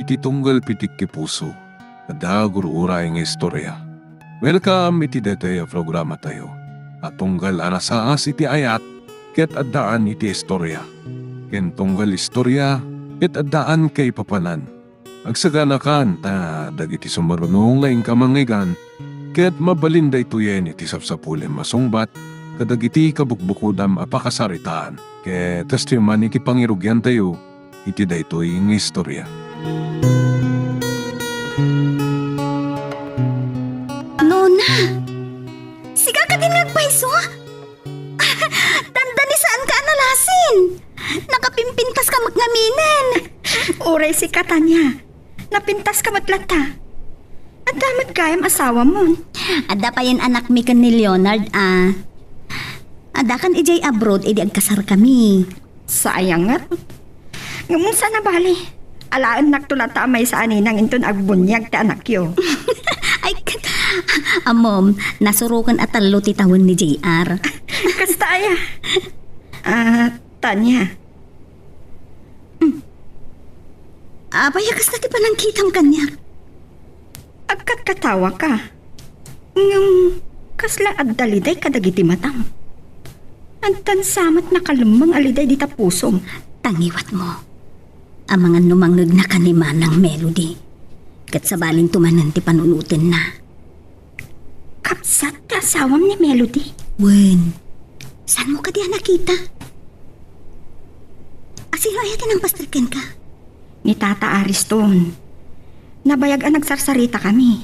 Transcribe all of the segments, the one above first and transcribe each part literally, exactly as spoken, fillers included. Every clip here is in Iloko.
Ti tunggal pitik ti puso, adda gur-uray nga istorya. Welcome iti daytoy a programatayo a tunggal a nasaas iti ayat ket addaan iti istorya, ken tunggal istorya ket addaan kaipapanan. Agsaganakan ta dagiti sumaruno nga inka mangngeggan ket mabalin daytoyen iti sapsapulem a sungbat kadagiti kabukbukodam a pakasaritaan. Ket kastoy man iti pangirugiantayo iti daytoy nga istorya. Nona, sika kadin nga agpayso? Dandanisaanka a nalasin. Nakapimpintaska met ngaminen. Uray sika, Tania. Napintaska met latta. Adda met gayam asawamon. Adda payen anakmi ken ni Leonard a. Addakan idiay abroad idi agkasarkami. Sayang ngarud. Ngem saan a bale. Alaennakto latta a maysa a ninang inton agbuniag ti anakyo. Ay, ket, ammom, nasuroken a tallo ti tawen ni J R. Kasta aya? Ah, Tania. Hmm. Apay a kasta ti panangkitam kaniak? Agkatkatawaka. Ngem kasla adda liday kadagiti matam? Addan sa met nakalemmeng a liday dita pusom. Tangiwatmo. Amangan no mangngegna ken ni Manang Melody. Ket sabalinto manen ti panunotenna. Kabsat ti asawam ni Melody? Wen. Saanmo kadi a nakita? A sino aya ti nangpastrek kenka? Ni Tata Ariston. Nabayag a nagsarsaritakami.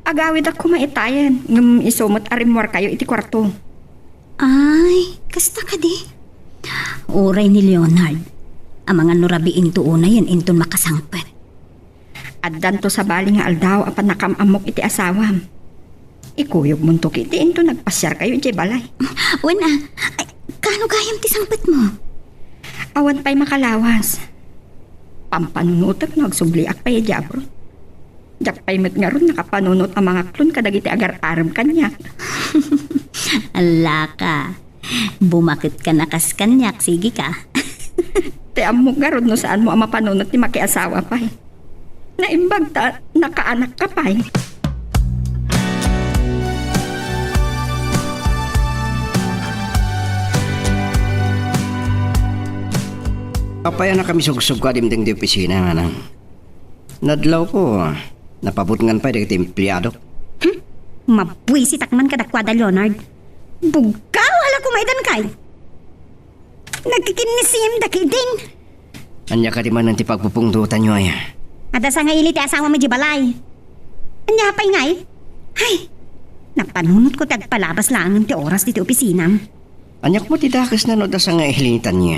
Agawidak koma itayen, ngem isu met a rimmuarkayo iti kuarto. Ay, kasta kadi? Uray ni Leonard. Amangan no rabiinto unay inton makasangpet. Addanto sabali nga aldaw a pannakaam-ammok iti asawam. Ikuyogmonto ketdi inton nagpasiarkayo idiay balay. Wen a, ay, kaano gayam ti sangpetmo? Awan pay makalawas. Pampanunotek no agsubliak pay idiay abroad. Diak pay met ngarud nakapanunot a mangaklon kadagiti agar-arem kaniak. Allaka. Bumaketka a kas kaniak, sige ka. Ti ammok ngarud no saanmo a mapanunot ti makiasawa pay. Naimbag ta nakaanakka pay. Apay a nakamisugsugo a dimteng ti opisina, manang? Nadlawko, napabutngan pay dagiti empleadok. Hmm? Mabwisitak man kadakuada, Leonard. Buggaw a la koma idan kay. Nagkikinnisim da kidin. Ania kadi manen ti pagpupungtotanyo aya? Adda sangaili ti asawam idiay balay. Ania pay ngay? Ay, napanunotko ti agpalabas laengen ti oras ditoy opisinam. Ania koma ti dakesna no adda sangaili ni Tania?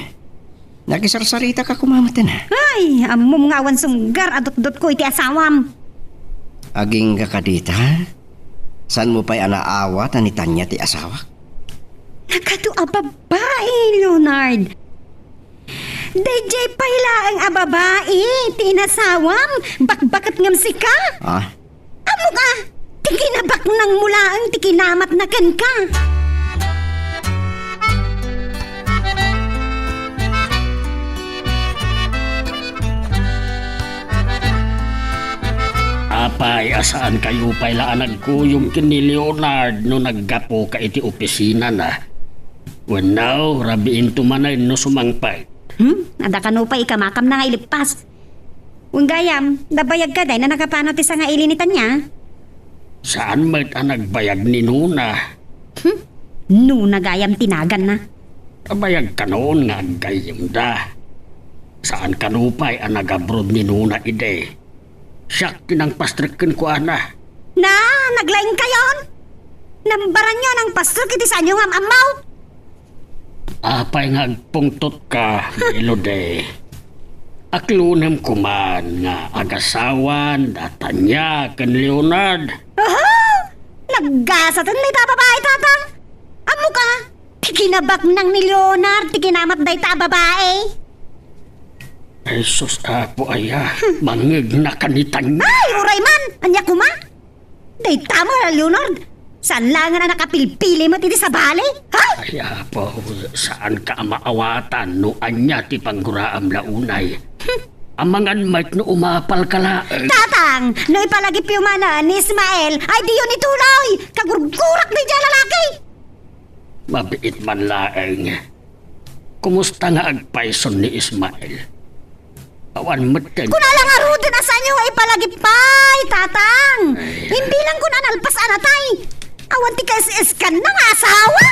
Nakisarsaritaka koma metten a. Ay, ammom nga awan sunggar a dutdotko iti asawam. Agingga kadita? Saanmo pay a naawat a ni Tania ti asawak? Nagadu a babai, Leonard. Daydiay pay laeng a babai ti inasawam, bakbaket ngem sika. Ah? Ammok a, ti kinabaknangmo laeng ti kinamatna kenka. Apay a saankayo pay la a nagkuyog ken ni Leonard no naggapuka iti opisinana? Wenno, rabiinto manen no sumangpet. Hmm? Adda kano pay ikamakamna nga ileppas? Wen gayam, nabayag ka dayta a nakapanaw ti sangaili ni Tania? Saan met a nagbayag ni Nona? Hmm? Nona gayam ti naganna. Nabayag kanon nga aggayyemda. Saan kano pay a nagabroad ni Nona idi? Siak ti nangpastrek kenkuana. Na, naglaingkayon? Nambaranyo a nangpastrek iti saanyo nga am-ammo? Apay nga agpungtotka, Melody? Aklonem koman nga agasawan da Tania ken Leonard. Aha! Naggasaten dayta a babai, Tatang! Ammok a, ti kinabaknang ni Leonard ti kinamat dayta a babai. Ay, sus, Apo aya, mangngegna ka ni Tania. Ay, uray man! Ania koma? Dayta met a, Leonard, saan laengen a nakapilpili met iti sabali, ha? Ay, Apo, saanka a maawatan no ania ti pangguraam la unay. Hmm. Amangan met no umapalka laeng. Tatang, no ipalagipyo manen ni Ismael, ay diyon ituloy! Kagurgurak daydiay a lalaki! Mabiit man laeng. Kumusta nga agpayson ni Ismael? Awan met ken. Kuna la ngaruden a saanyo nga ipalagip pay, Tatang! Ay. Imbilang ko na nalpas a natay. Awan ti kaes-eskan na nga asawa.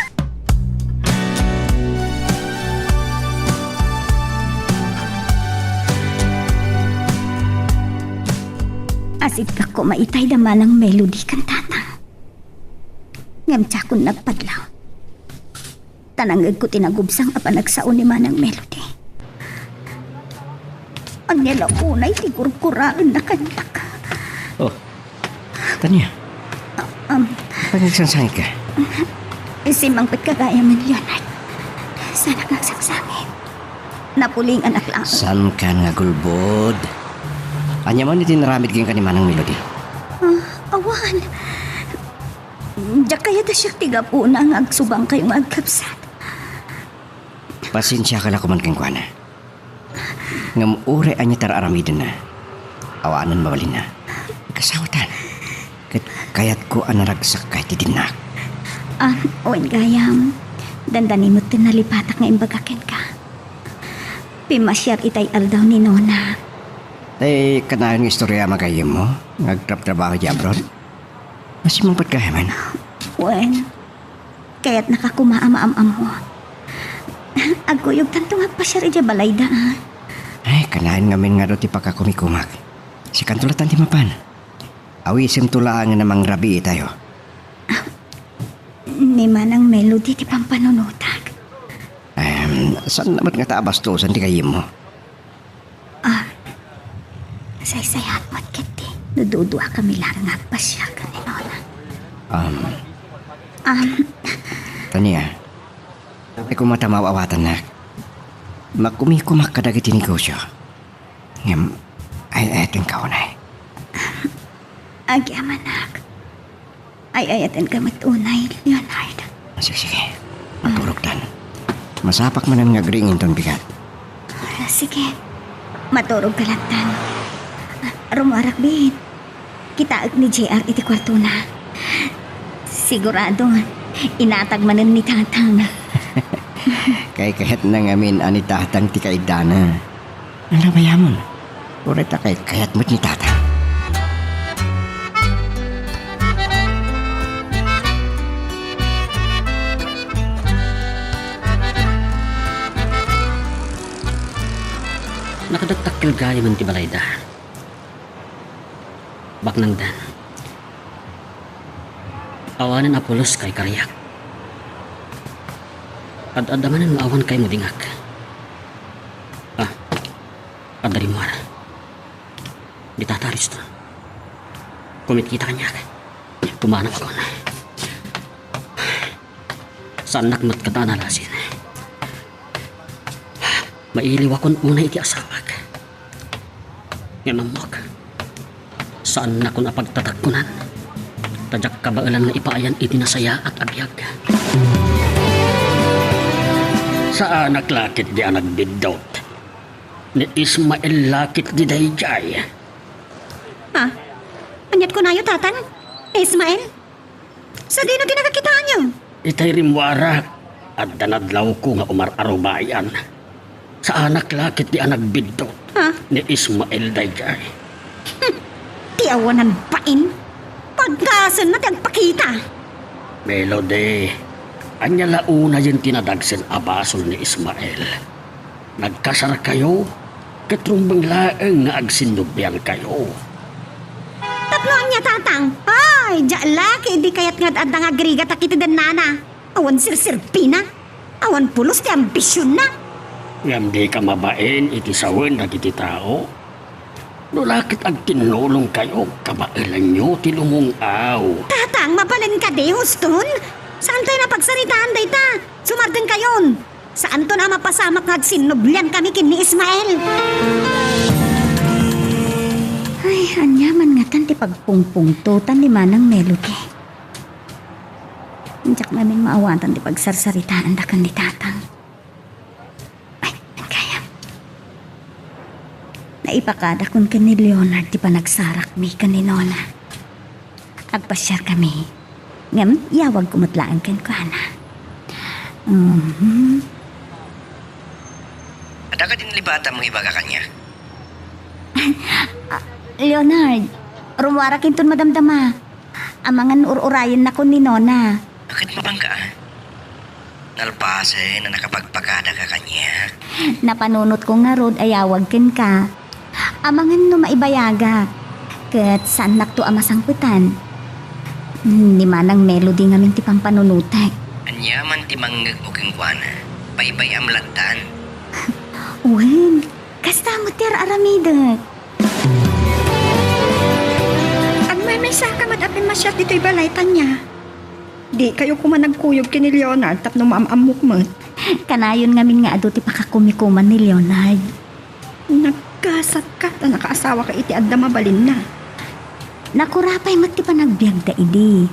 Asidkak koma itay da Manang Melody ken Tatang. Ngem diakon nagpadlaw. Ta nangngegko ti nagubsang a panagsao ni Manang Melody. Ania la unay ti gurguraenna kaniak? Oh, Tania. Ah, um, Panagsangsangit ka? Simmangpetka gayam, Leonard. Saanak nga agsangsangit. Napulinganak laeng. Saankan nga agulbod? Ania man iti naramid kenka ni Manang Melody? Ah, awan. Diak kayat a siak ti gapuna nga agsubangkayo nga agkabsat. Pasensiaka la koman kenkuana. Ngem uray ania ti ar-aramidenna, awanen mabalinna. Kasawatan. Ket kayatko a naragsakka iti dinnak. Ah, wen gayam, dandani met ti nalipatak nga imbaga kenka. Pimmasiar itay aldaw ni Nona. Tay kanayon nga istorya a gayyemmo nga agtrabtrabaho idiay abroad? Masimmangpet gayamen? Wen, kayatnaka koma a maam-ammo. Agkuyogtanto nga agpasiar idiay balayda, a. Ay, kanayon ngamin nga adu ti pakakumikumak. Sikanto latta ti mapan. Awisemto laengen a mangrabii tayo. Ni Manang Melody ti pampanunotak. Em, saanna met ngata a bastosen ti gayyemmo? Ah, saysayat met ketdi no duduakami laeng nga agpasiar ken ni Nona. Um, Um, Tania, ay koma ta maaw-awatannak. Makumikumak kadagiti negosyo. Ngem, ay-ayatenka unay. Agyamanak. Ay-ayatenka met unay, Leonard. Sige, sige. Maturogtan. Masapak manen nga agriing inton bigat. Sige. Maturogka lattan. Rummuarak, bin. Kitaek ni J R iti kuartona. Sigurado, inatag manen ni Tatang. Kaykayatna ngamin a ni Tatang ti kaiddana. Ala, bayamon. Uray ta kaykayat met ni Tatang. Nakadagdakkel gayamen ti balayda. Baknangdan. Awanen a pulos kay kariak. Ad-adda manen nga awan kay mudingak. Ah, adda rimmuar. Di Tata Risto. Kumitkita kaniak. Pumanawakon. Saannak met kata a nalasin. Mailiwakon unay iti asawak. Ngem ammok, saannakon a pagtatagkunan, ta diak kabaelan nga ipaayan iti nasayaat a biag. Saanak la ketdi a nagbiddut. Ni Ismael la ketdi daydiay. Ha? Aniat kunayo, Tatang? Ismael? Sadino ti nakakitaanyo? Itay rimmuarak, adda nadlawko nga umar-arubayan. Saanak la ketdi a nagbiddut. Ha? Ni Ismael daydiay. Hmm. Ti awanan bain. Pagkasenna ti agpakita. Melody, ania la unayen ti nadagsen a basol ni Ismael? Nagkasarkayo, ket rumbeng laeng nga agsinnubliankayo. Tapno ania, Tatang? Ay, diak la ketdi kayat nga ad-adda nga agrigata iti dennana. Awan serserbina. Awan pulos ti ambisionna. Ngem dika mabain iti sawen dagiti tao. No la ket agtinnulongkayo, kabaelanyo ti lumung-aw. Tatang, mabalin kadi, huston? Saantayon a pagsaritaan dayta. Sumardengkayon. Saanton a mapasamak nga agsinnubliankami ken ni Ismael. Ay, ania man ngatan ti pagpungpungtotan ni Manang Melody? Diak ngamin maawatan ti pagsarsaritaanda ken ni Tatang. Ay, gayam. Naipakadakon ken ni Leonard ti panagsarakmi ken ni Nona. Agpasiarkami. Ngem, iyawagko met laeng kenkuana. Mhm. Adda kadi nalipatam nga ibaga kaniak? Ah, Leonard, rummuarak inton madamdama. Amangan ur-urayennakon ni Nona. Ket mapangka, a? Nalpasen a nakapagpakadaka kaniak. Napanunotko ngarud a iyawag kenka. Amangan no maibayagak, ket saannakto a masangpetan. Ni Manang Melody ngamin ti pampanunotek. Ania man ti mangngegmo kenkuana? Baybay-am lattan. Wen, kasta met ti ar-aramidek. Agmaymaysaka met a pimmasiak ditoy balay, Tania. Dikayo koma nagkuyog ken ni Leonard tapno maam-ammok met. Kanayon ngamin nga adu ti pakakumikuman ni Leonard. Naggasat ka ta nakaasawaka iti adda mabalinna. Nakura pay met ti panagbiagda idi.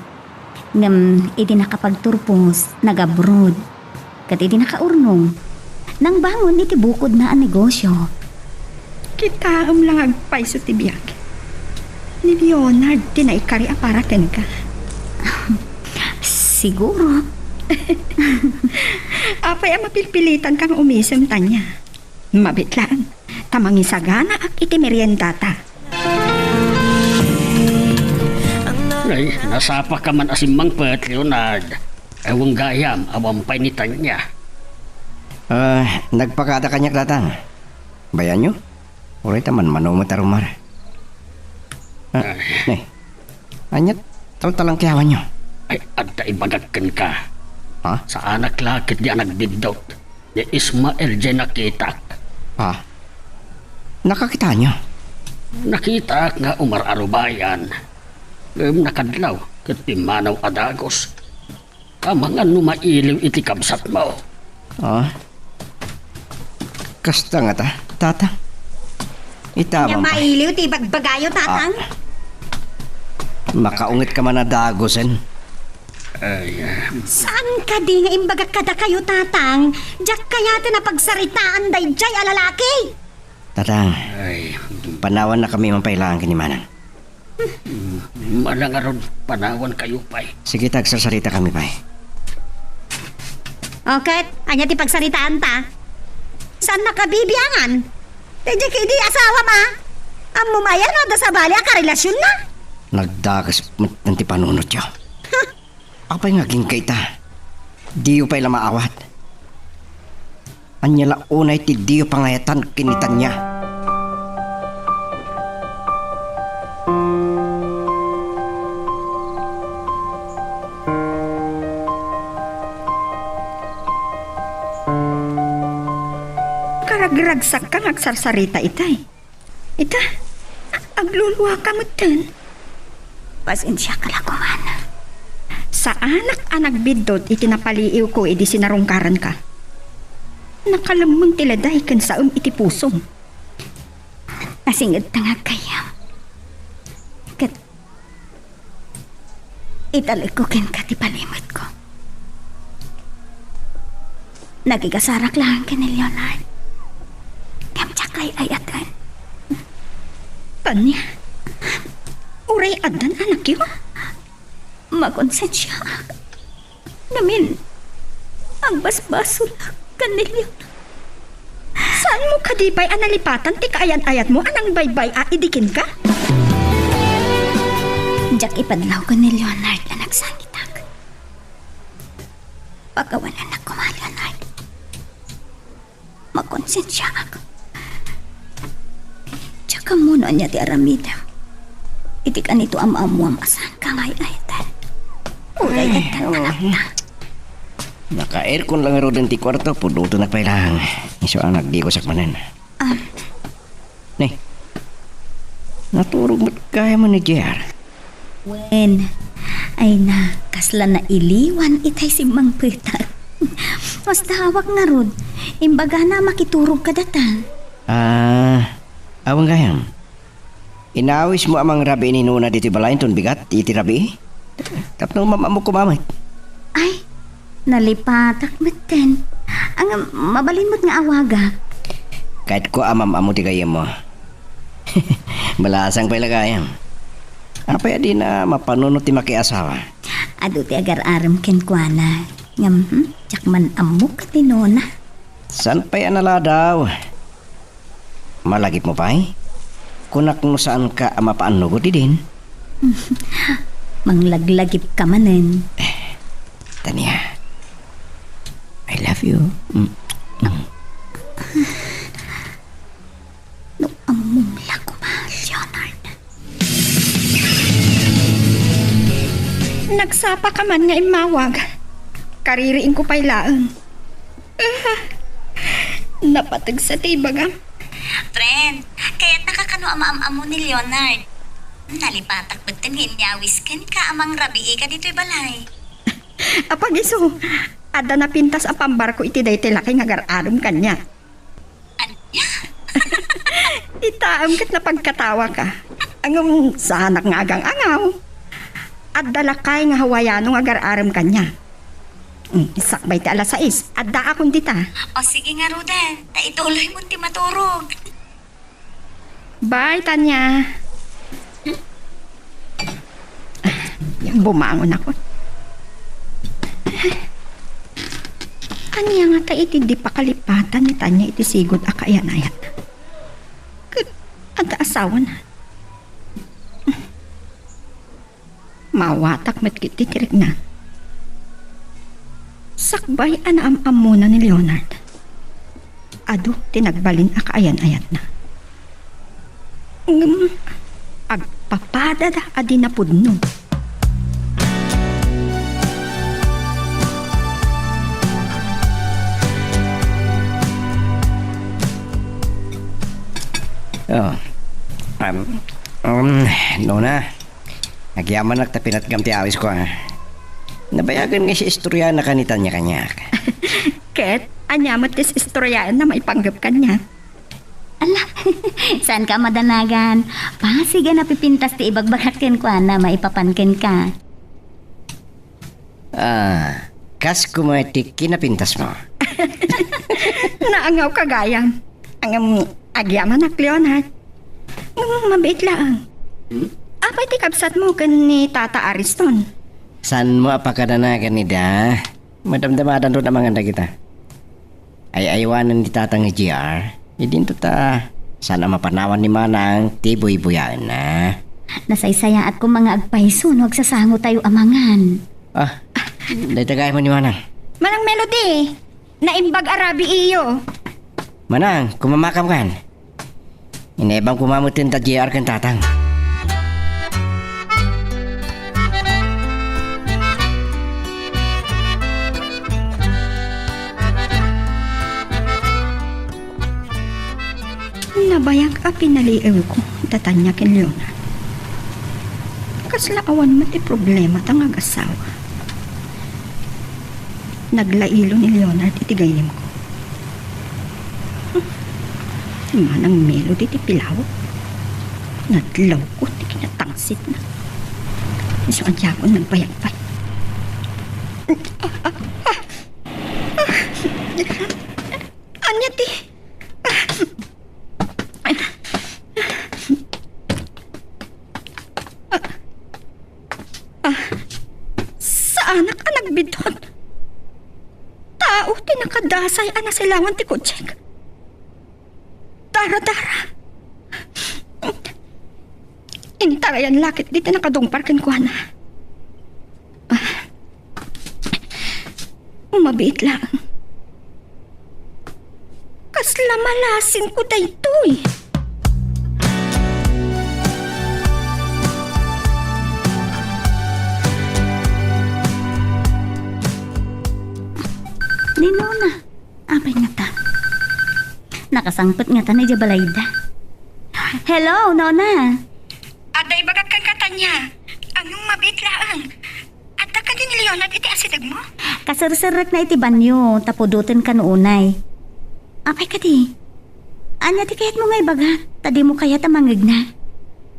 Ngem idi nakapagturpos, nag-abroad. Ket idi nakaurnong, nangbangon iti bukodna a negosyo. Kitaem la nga agpayso ti biag. Ni Leonard ti naikari a para kenka. Siguro. Apay a mapilpilitanka nga umisem, Tania? Mabiit laeng, ta mangisaganaak iti meriendata. Ay, nasapaka man a simmangpet, Leonard. Awan gayam, awan pay ni Tania. Ah, nagpakada kaniak, Tatang. Bayanyo? Uray ta manmano met a rumar. Ah, Ay. Ne. Ania, taltalangkiawanyo? Ay, adda ibagak kenka. Ha? Saanak la ketdi a nagbiddut. Ni Ismael diay nakitak. Ha? Nakakitaanyo? Nakitak nga umar-arubayan. Ngem nakadlaw ket pimmanaw a dagus. Amangan no mailiw iti kabsatmo. Ah? Kasta ngata, Tatang? Ita, Ania, Ma'am, pay. Mailiw ti ibagbagayo, Tatang? Ah. Makaunget ka man a dagusen. Ay, ah. Saan kadi nga imbagak kadakayo, Tatang? Diak kayat a pagsaritaan daydiay a lalaki? Tatang, Ay. Panawannakami man pay laeng ken ni Manang. Hmm, mala ngarud, panawankayo pay. Sige, ta agsarsaritakami pay. O ket, ania ti pagsaritaanta? Saannaka bibiangan? Daydiay ket idi asawam a? Ammom aya no adda sabali a karelasionna? Nagdagus met ti panunotyo. Apay nga agingga ita? Diyo pay la maawat. Ania la unay ti diyo pangayatan ken ni Tania? Karagragsakka nga agsarsarita itay. Ita, agluluaka metten. Pasensiaka la koman. Saanak a nagbiddut iti napaliiwko idi sinarungkaranka. Nakalemmeng ti leday ken saem iti pusom. Nasingedta nga aggayyem. Ket Italekko kenka ti palimetko. Nakigasarak laeng ken ni Leonard. Ngem diak ay-ayaten. Tania, uray addan anakyo? Makonsensiaak. Ngamin, agbasbasolak ken ni Leonard. Saanmo kadi pay a nalipatan ti kaayat-ayatmo a nangbaybay-a idi kenka? Diak ipadlaw ken ni Leonard a nagsangitak. Pakawanennak koma, Leonard. Makonsensiaak. Diak ammo no ania ti aramidem. Iti kanito a maammuam a saanka nga ay-ayaten. Uray Ay, addan oo. Anakta. Naka-aircon lang ngaruden ti kuarto, pudotenak pay lang. Isu a nagdigusak manen. Ah. Ne. Naturog met gayam ni J R. Wen. Ay na, kasla nailiwan itay simmangpetak. Masdawak ngarud. Imbagana a makiturog kadata. Ah, awan gayam. Inawismo a mangrabii ni Nona ditoy balay inton bigat iti rabii? Tapno maam-ammok koma met. Ay, nalipatak metten. Ang mabalin met nga awagak. Kayatko a maam-ammo ti gayyemmo. Balasang pay la gayam. Apay a dina mapanunot ti makiasawa? Adu ti agar-arem kenkuana. Ngem, hmm, diak man ammo ket ni Nona. Saan pay a naladaw? Malagipmo pay? Kunak no saanka a mapaannugot idin. Manglaglagipka manen. Tania, I love you. Mm, mm. No ammom la koma, Leonard. Nagsapaka man nga immawag. Kaririingko pay laeng. Ah, napateg sa ti ibagam. Friend, kayatnaka kano a maam-ammo ni Leonard? Nalipatak metten nga inyawis kenka a mangrabiika ditoy balay. Apagiso, adda napintas a pambarko iti daytoy laki nga agar-arem kaniak. Ania? Itaem ket napagkatawaka. Ngem saanak nga agang-angaw. Adda lakay nga Hawaiano nga agar-arem kaniak. Mm, sakbay ti alas sais, addaakon dita. O sige ngaruden, ta ituloymon ti maturog. Bye, Tania. Bumangon ako. Ania ngata iti di pakalipatan ni Tania iti sigud a kaayan-ayat? Ket adda asawana. Mawatak met ket ti tirikna. Sakbay a naam-ammona ni Leonard, adu ti nagbalin a kaayan-ayatna. Ngem agpapadada a di napudno. Oh. Um, um, Nona, agyamanak ta pinatgam ti awisko, a. Nabayagen nga istoryaanka ni Tania kaniak. Ket, ania met ti istoryaanna maipanggep kaniak? Ala, saanka a madanagan. Pasig a napipintas ti ibagbagak kenkuana maipapan kenka. Ah, kas koma ti kinapintasmo. Naangawka gayam. Ngem agyamanak, Leonard. Ngem mabiit laeng. Hmm? Apay ti kabsatmo ken ni Tata Ariston? Saanmo a pakadanagan ida? Madamdamadanto amangan dagita. Ay-aywanen ni Tatang ni J R. Idinto ta saan a mapanawan ni Manang ti buybuyaenna. Nasaysayaat koma nga agpayso no agsasangotayo amangan. Ah, dayta gayam ni Manang. Manang Melody, naimbag a rabii iyo. Manang, kumamakam kan. Inebam koma metten da J R ken Tatang. Nabayag a pinaliiwko da Tania ken Leonard. Kasla awan met ti problema ta nga agasawa. Naglailo ni Leonard iti gayyemko. Manang Melody ti pilawek. Nadlawko ti kinatangsitna. Isu a diakon nagbayag pay. Ania ti Ah, saanak a nagbiddut. Tao ti nakadasay a nasilawan ti kotsek. Dara-dara. Intarayan la ketdi ti nakadungpar kenkuana. Ah, mabiit laeng. Kasla malasinko daytoy. Ni Nona, apay ngata? Nakasangpet ngata idiay balayda. Hello, Nona. Adda ibagak kenka, Tania. Ngem mabiit laeng. Adda kadi ni Leonard iti asidegmo? Kaserserekna iti banio, ta pudotenka no unay. Apay kadi? Ania ti kayatmo nga ibagak, ta dimo kayat a mangngegna?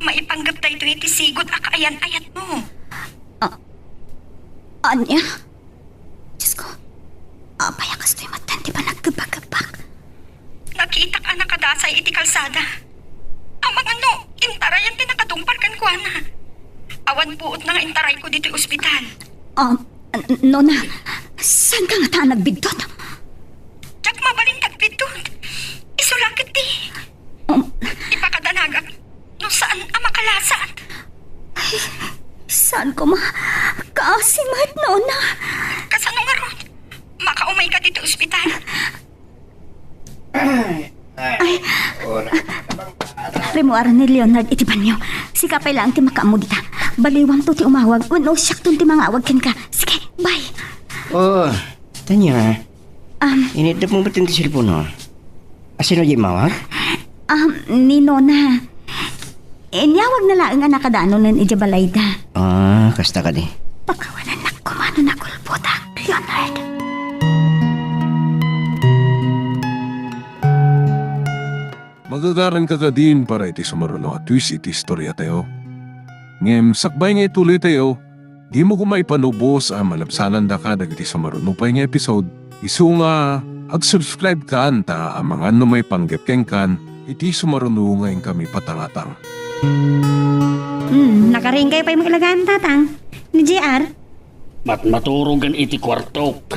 Maipanggep daytoy iti sigud a kaayan-ayatmo. Ah, ania? Diosko, apay a kastoy met ti panagkebbakkebbak? Nakitak a nakadasay iti kalsada. Amangan no intarayan ti nakatungpal kenkuana. Awan puotna nga intarayko ditoy ospital. Um, n-, Nona, saanka ngata a nagbiddut? Diak mabalin ti agbiddut. Isu la ketdi. Um, Ipakadanagak no saan a makalasat. Ay, saan koma? Kaasi met, Nona. Kasano ngarud? Makaumayka ditoy ospital? Ay. Ay. Rimmuaran ni Leonard iti banio. Sika pay laeng ti makaammo dita. Baliwamto ti umawag wenno siakton ti mangawag kenka. Sige, bye. Oh, Tanya. Um, Initdep mo ba ti cellphone, no? Asino di mawag? Um, ni Nona. Inyawagna laeng a nakadanonen idiay balayda. Ah, kasta kadi. Pakawanannak koma no nakulpotak, Leonard. Magagaranka kadin para iti sumaruno a twist iti istoriatayo. Ngem sakbay nga ituloytayo, dimo koma ipanubos a malabsanandaka dagiti sumaruno pay nga episode, isu nga ag-subscribe kan ta amangan no maipanggep kenkan iti sumaruno nga inkami patangatang. Hmm, nakaringgayo pay met laeng, Tatang. Ni J R? Matmaturogen iti kuartok.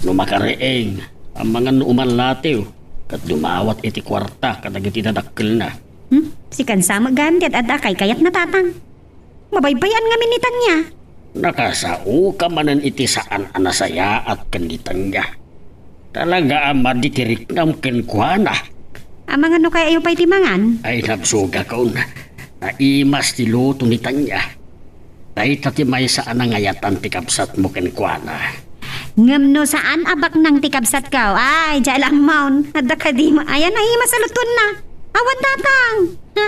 No makariing, amangan no umalatiw, ket dumawat iti kuarta kadagiti dadakkelna. Hmm? Sikan sa met gayam ti ad-adda a kaykayatna, Tatang. Mabaybay-an ngamin ni Tanya. Nakasaoka manen iti saan a nasayaat ken ni Tanya. Talaga a madi ti riknam kenkuana. Amangan no kayatyo pay ti mangan? Ay, nabsogakon. Naimas ti luto ni Tanya. Dayta ti maysa a nangayatan ti kabsatmo kenkuana. Ngem no saan a baknang ti kabsatko, ay, diay la ammo. Adda kadi ma-, ayan a imas a lutuenna. Awan, Tatang. Ha?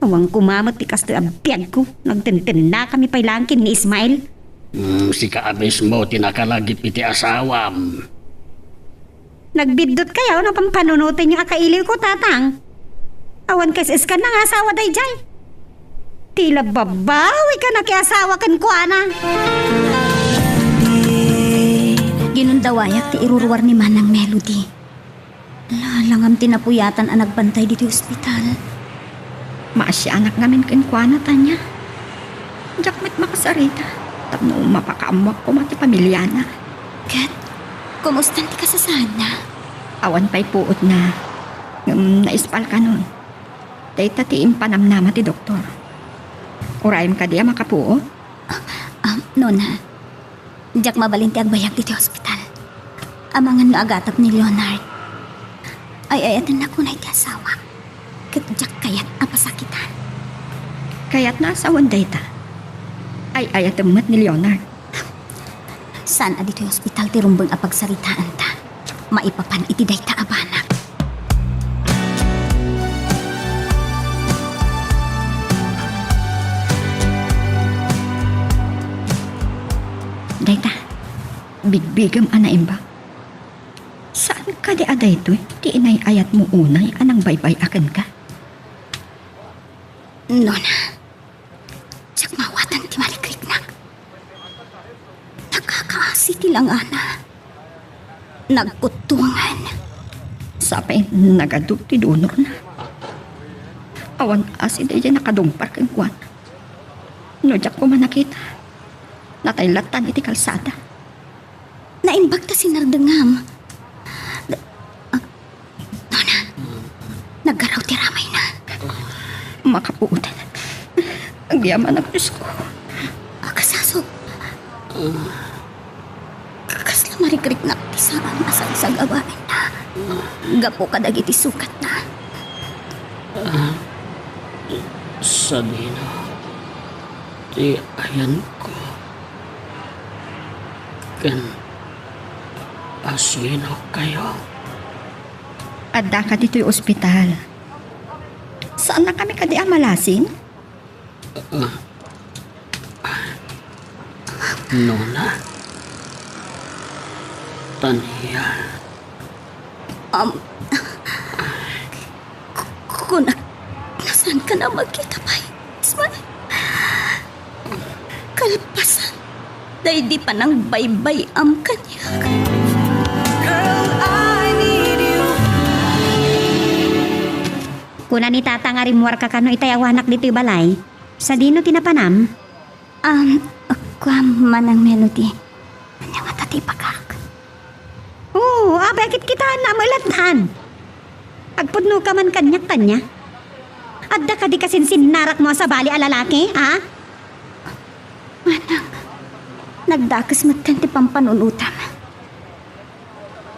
Awan koma met ti kastoy a biagko. Nagtentennakami pay laeng ken ni Ismael. Hmm, sika a mismo ti nakalagip iti asawam. Nagbiddutka no pampanunotenyo a kailiwko, Tatang. Awan kaes-eskanna nga asawa daydiay. Tila babawikan a nakiasawa kenkuana. Ginundawayak ti iruruar ni Manang Melody. Lalangam ti napuyatan a nagbantay ditoy ospital. Maasianak ngamin kenkuana, Tanya. Diak met makasarita tapno mapakaammoak koma ti pamiliana. Ket, kumustan ti kasasaadna? Awan pay puotna. Ngem naispalkanon. Dayta ti impanamnama ti doktor. Urayem kadi a makapuot? Ah, Nona, diak mabalin ti agbayag ditoy ospital. Amangan no agatep ni Leonard. Ay-ayatennak unay ti asawak. Ket diak kayat a pasakitan. Kayatna a sawen dayta. Ay-ayatem met ni Leonard. Saan a ditoy ospital ti rumbeng a pagsaritaanta. Maipapan iti dayta a banag. Dayta, bigbigem a naimbag. Saan kadi a daytoy ti inay-ayatmo unay a nangbaybay-a kenka? Nona, diak maawatan ti marikriknak. Nakakaasi ti langana. Nagkuttuangan. Sapay, nagadut ti donorna. Awan asi daydiay nakadungpar kenkuana. No diak koma nakita, natay lattan iti kalsada. Naimbag ta sinardengam. Nona, naggaraw ti ramayna. Makapuotan. Agyamanak, Diosko. Kasasok. Kasla marikriknak ti saan a sagsagabaenna gapu kadagiti sukatna. Sadino ti ayanko? Ken asino kayo? Addaka ditoy ospital. Saannakami kadi a malasing? Ah. Nona. Tania. Am, ku-, kunak, nasanka na magkita pay, Ismael? Kalpasan, daydi panangbaybay-am kaniak. Girl, I need you. Kuna ni Tata nga rimmuarka kano itay awanak ditoy balay. Sadino ti napanam? Um, kuam, Manang Melody. Ania ngata ti ibagak? Oo, apay a kitkitaenna a maelatan? Agpudnoka man kaniak, Tanya. Adda kadi kasinsinnarakmo a sabali a lalaki, ha? Manang, nagdakes metten ti pampanunotam.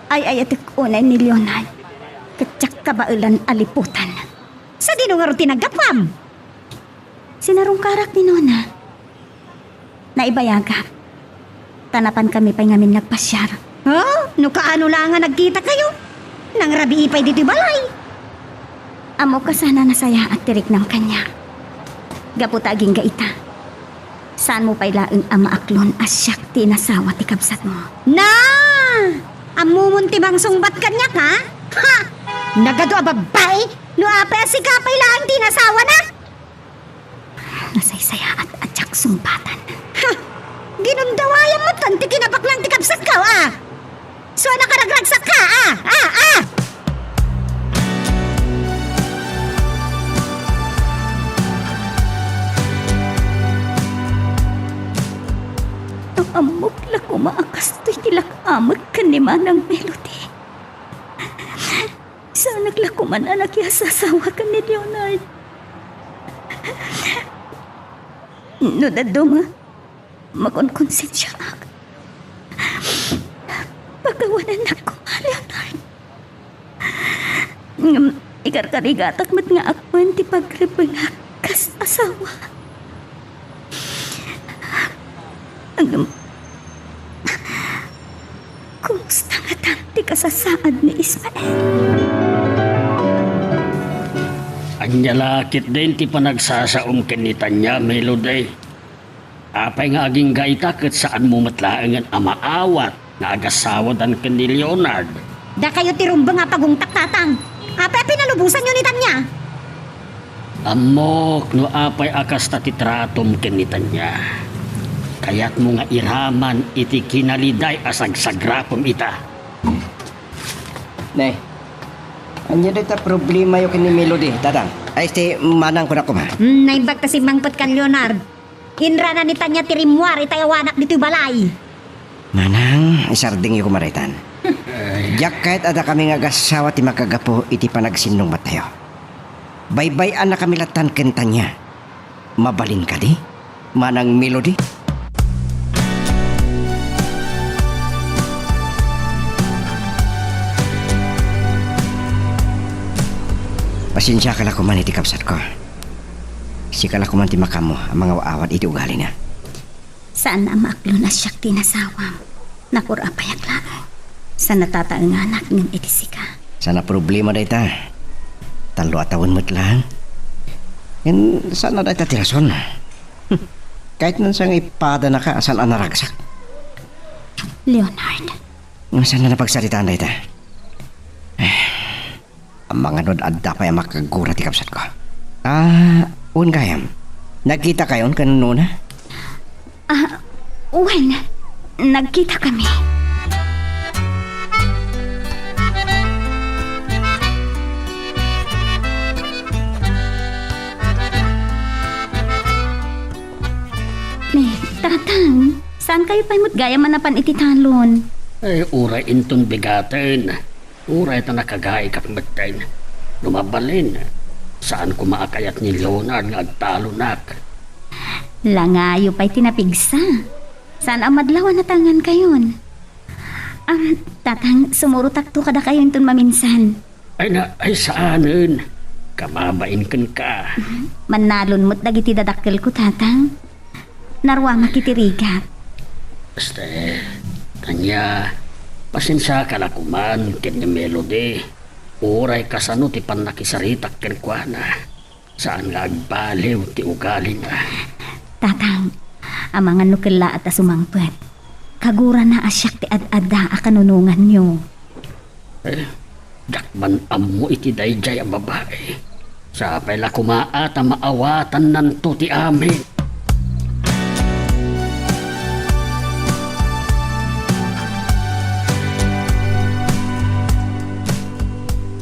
Ay-ayatek unay ni Leonard, ket diak kabaelan a liputan. Sadino ngarud ti naggapuam? Sinarungkarak ni Nona. Naibayagak. Ta napankami pay ngamin nagpasiar. Ha? No kaano la nga nagkitakayo? Nangrabii pay ditoy balay. Ammok a saan a nasayaat ti riknam kaniak. Gapu ta agingga ita, saanmo pay laeng a maaklon a siak ti inasawa ti kabsatmo. Na! Ammomon ti mangsungbat kaniak, ha? Ha! Nagadu a babbai! No apay a sika pay laeng ti inasawana? Nasaysayaat a diak sungbatan. Ha! Ginundawayam metten ti kinabaknang ti kabsatko, a! Suan a karagragsakka, a! A! A! Ammok la koma a kastoy ti lak-amek ken ni Manang Melody. Saanak la koman a nakiasasawa ken ni Leonard. No dadduma, makonkonsensiaak. Pakawanennak koma, Leonard. Ngem ikarkarigatak met nga apuan ti pagrebbengak kas asawa. Ngem, kumusta ngatan ti kasasaad ni Ismael? Ania la ketdin ti panagsasaom ken ni Tanya, Melody? Apay nga agingga ita ket saanmo met laengen a maawat nga agasawadan ken ni Leonard? Dakayo ti rumbeng a pagungtak, Tatang. Apay a pinalubosanyo ni Tanya? Ammok no apay a kasta ti tratom ken ni Tanya. Kayatmo nga iraman iti kinaliday a sagsagrapem ita. Ne, ania dayta problemayo ken ni Melody, Tatang? Ay, ti manang kuna koma. Hmm, naimbag ta simmangpet kan Leonard. Inrana ni Tanya ti rimmuar itay awanak ditoy balay. Manang, isardengyo koma daytan. Diak kayat a dakami nga agasawa ti makagapu iti panagsinnungbattayo. Baybay-annakami lattan ken Tanya. Mabalin kadi, Manang Melody? Pasensiaka la koman iti kabsatko. Sika la koman ti makaammo a mangaw-awat iti ugalina. Saan a maaklon a siak ti inasawam. Nakur-apayak laeng. Saan a tataenganak ngem iti sika. Saan a problema dayta. Tallo a tawen met laeng. Ngem saan a dayta ti rason. Kayatna sa nga ipadanaka a saan a naragsak. Leonard. Ngem saan a napagsaritaan dayta. Amangan no adda pay a makagura ti kabsatko. Ah, wen gayam. Nagkitakayon ken Nona? Ah, wen. Nagkitakami. Ni, Tatang, saan kayo pay met gayam a napan iti talon? Ay, uray inton bigaten. Uray ta nakagaikak metten. No mabalin, saan koma a kayat ni Leonard nga agtalonak. Langayo pay ti napigsa. Saan a madlaw a natalngan kayon? Am, Tatang, sumurotakto kadakayo inton maminsan. Ay na, ay saanen. Kababain kenka. Mannalon met dagiti dadakkelko, Tatang. Naruamak iti rigat. Este, Tanya, pasensiaka la koman ken ni Melody. Uray kasano ti pannakisaritak kenkuana. Saan nga agbaliw ti ugalina. Tatang, amangan no kellaat a sumangpet. Kagurana a siak ti ad-adda a kanunonganyo. Eh, diak man ammo iti daydiay a babai. Sapay la koma a ta maawatannanto ti amin.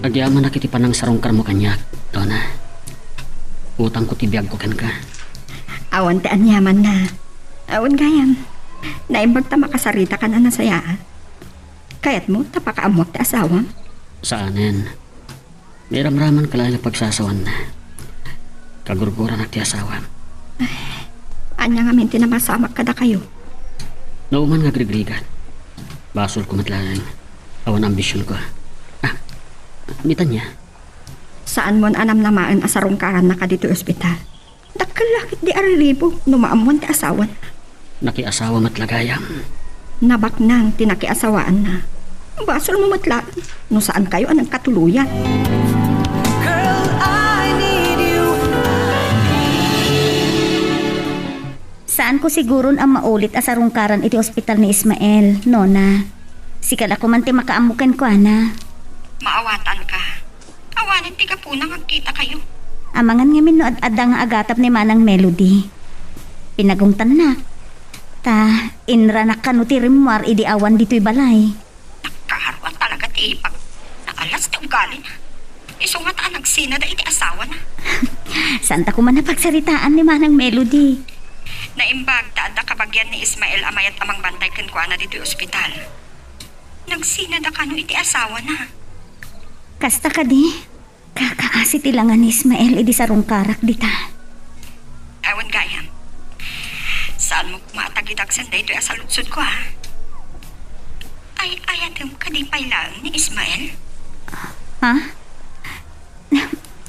Agyamanak iti panangsarungkarmo kaniak. Donna, utangko ti biagko kenka. Awan ti aniamanna. Awan gayam. Naimbag ta makasaritakan a nasayaat. Kayatmo ta pakaammuak ti asawam? Saanen. Nairamramanka laeng a pagsasawanna. Kagurguranak ti asawam. Ania ngamin ti napasamak kadakayo? Nauman nga agrigrigat. Basolko met laeng. Awan ambisionko. Ah, ni Tanya? Saanmon a namnamaen a sarungkarannaka ditoy ospital? Dakkel la ketdi a riribuk no maammoan ti asawana. Nakiasawa met la gayam. Nabaknang ti nakiasawaanna. Basolmo met laeng no saankayo a nagkatuloyan. Girl, I need you. Saanko siguron a maulit a sarungkaran iti ospital ni Ismael, Nona. Sika la koman ti makaammo kenkuana. Maawatanka. Awanen ti gapuna nga agkitakayo. Amangan ngamin no ad-adda nga agatap ni Manang Melody. Pinagungtannak. Ta, inranak kano ti rimmuar idi awan ditoy balay. Nagkaruan talaga ti ipag. Naalas ti ugalina. Isu ngata a nagsinada iti asawana. Saanta koman a pagsaritaan ni Manang Melody? Naimbag ta adda kabagian ni Ismael a mayat a mangbantay kenkuana ditoy ospital. Nagsinada kano iti asawana? Kasta kadi? Kakaasi ti langa ni Ismael idi sarungkarak dita. Awan gayam. Saanmo koma a tagidagsen daytoy a saludsodko, ha? Ay-ayatem kadi pay laeng ni Ismael? Ha?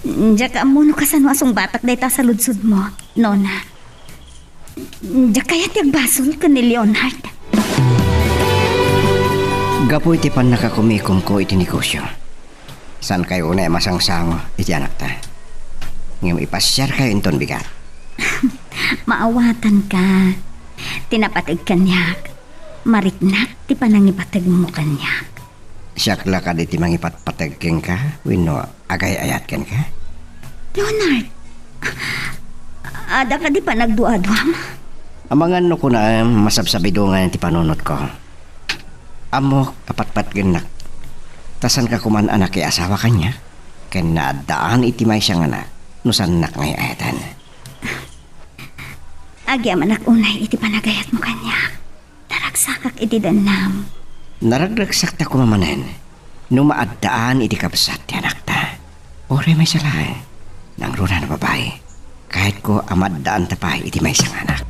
Diak ammo no kasano a sungbatak dayta a saludsodmo, Nona. Diak kayat ti agbasol ken ni Leonard. Gapu iti pannakakumikomko iti negosio, saankayo unay a masangsango iti anakta. Ngem ipasiarkayo inton bigat. Maawatanka. Ti napateg kaniak, mariknak ti panangipategmo kaniak. Siak la kadi ti mangipatpateg kenka wenno agay-ayat kenka? Leonard, adda kadi panagduaduam? Amangan no kunaem masabsabidongan ti panunotko. Ammok a patpatgennak, ta saanka koman a nakiasawa kaniak, ken naaddaan iti maysa nga anak no saannak nga ay-ayaten. Agyamanak unay iti panagayatmo kaniak. Naragsakak iti dennam. Naragragsakta koma manen no maaddaan iti kabsat ti anakta. Uray maysa laeng, nangruna no babai, kayatko a maaddaanta pay iti maysa nga anak.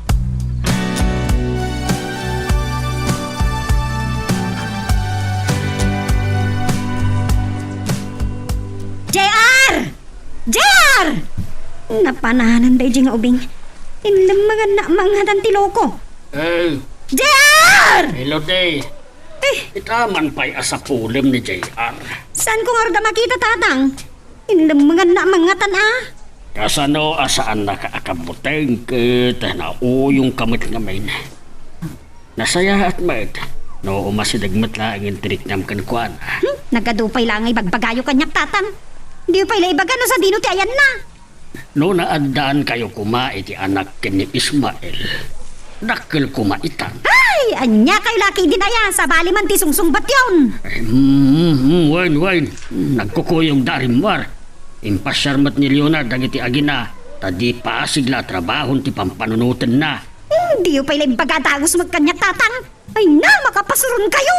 J R! J R! Napananan daydi nga ubing. Inlemmengannak mangngatan ti loko. Eh, J R! Hello, te. Eh. Ita man pay a sapulem ni J R. Saanko ngarud a makita, Tatang? Inlemmengannak mangngatan, a. Kasano a saannaka a kabuteng ket nauyongka met ngamin? Nasayaat met no umasideg met laeng ti riknam kenkuana. Hmm, nagadu pay la nga ibagbagayo kaniak, Tatang. Diyo pay la ibaga no sadino ti ayanna. No naaddaankayo koma iti anak ken ni Ismael, dakkel koma itan. Ay, ania kayo la ketdin aya, sabali man ti sungsungbatyon. Eh, mm, mm, wen, wen. Nagkukuyogda a rimmuar. Impasiar met ni Leonard dagiti agina, ta di pasig la a trabahon ti pampanunotenna. Hmm, diyo pay la imbaga a dagus met kaniak, Tatang. Ay na, makapasuron kayo!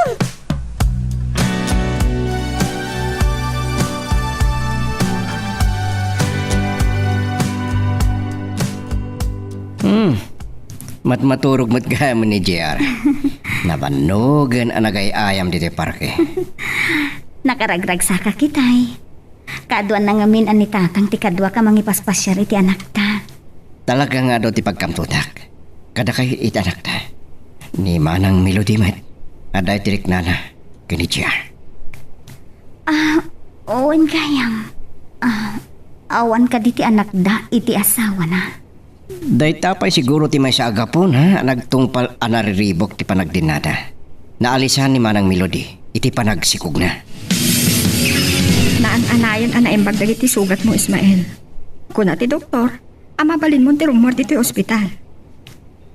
Hmm. Matmaturog met gayam ni J R. Nabannogen a nagay-ayam ditoy parke. Nakaragragsakak itay. Kaaduanna ngamin a ni Tatang ti kaduak a mangipaspasiar iti anakta. Talaga nga adu ti pagkamtutak kadakayo iti anakta. Ni Manang Melody met, adda iti riknana ken ni J R. Ah, wen gayam. Ah, awan kadi ti anakda iti asawana? Dayta pay siguro ti maysa a gapuna a nagtungpal a nariribuk ti panagdennada. Naalisan ni Manang Melody iti panagsikogna. Naan-anayon a naimbag dagiti sugatmo, Ismael. Kuna ti doktor a mabalinmon ti rummuar ditoy ospital.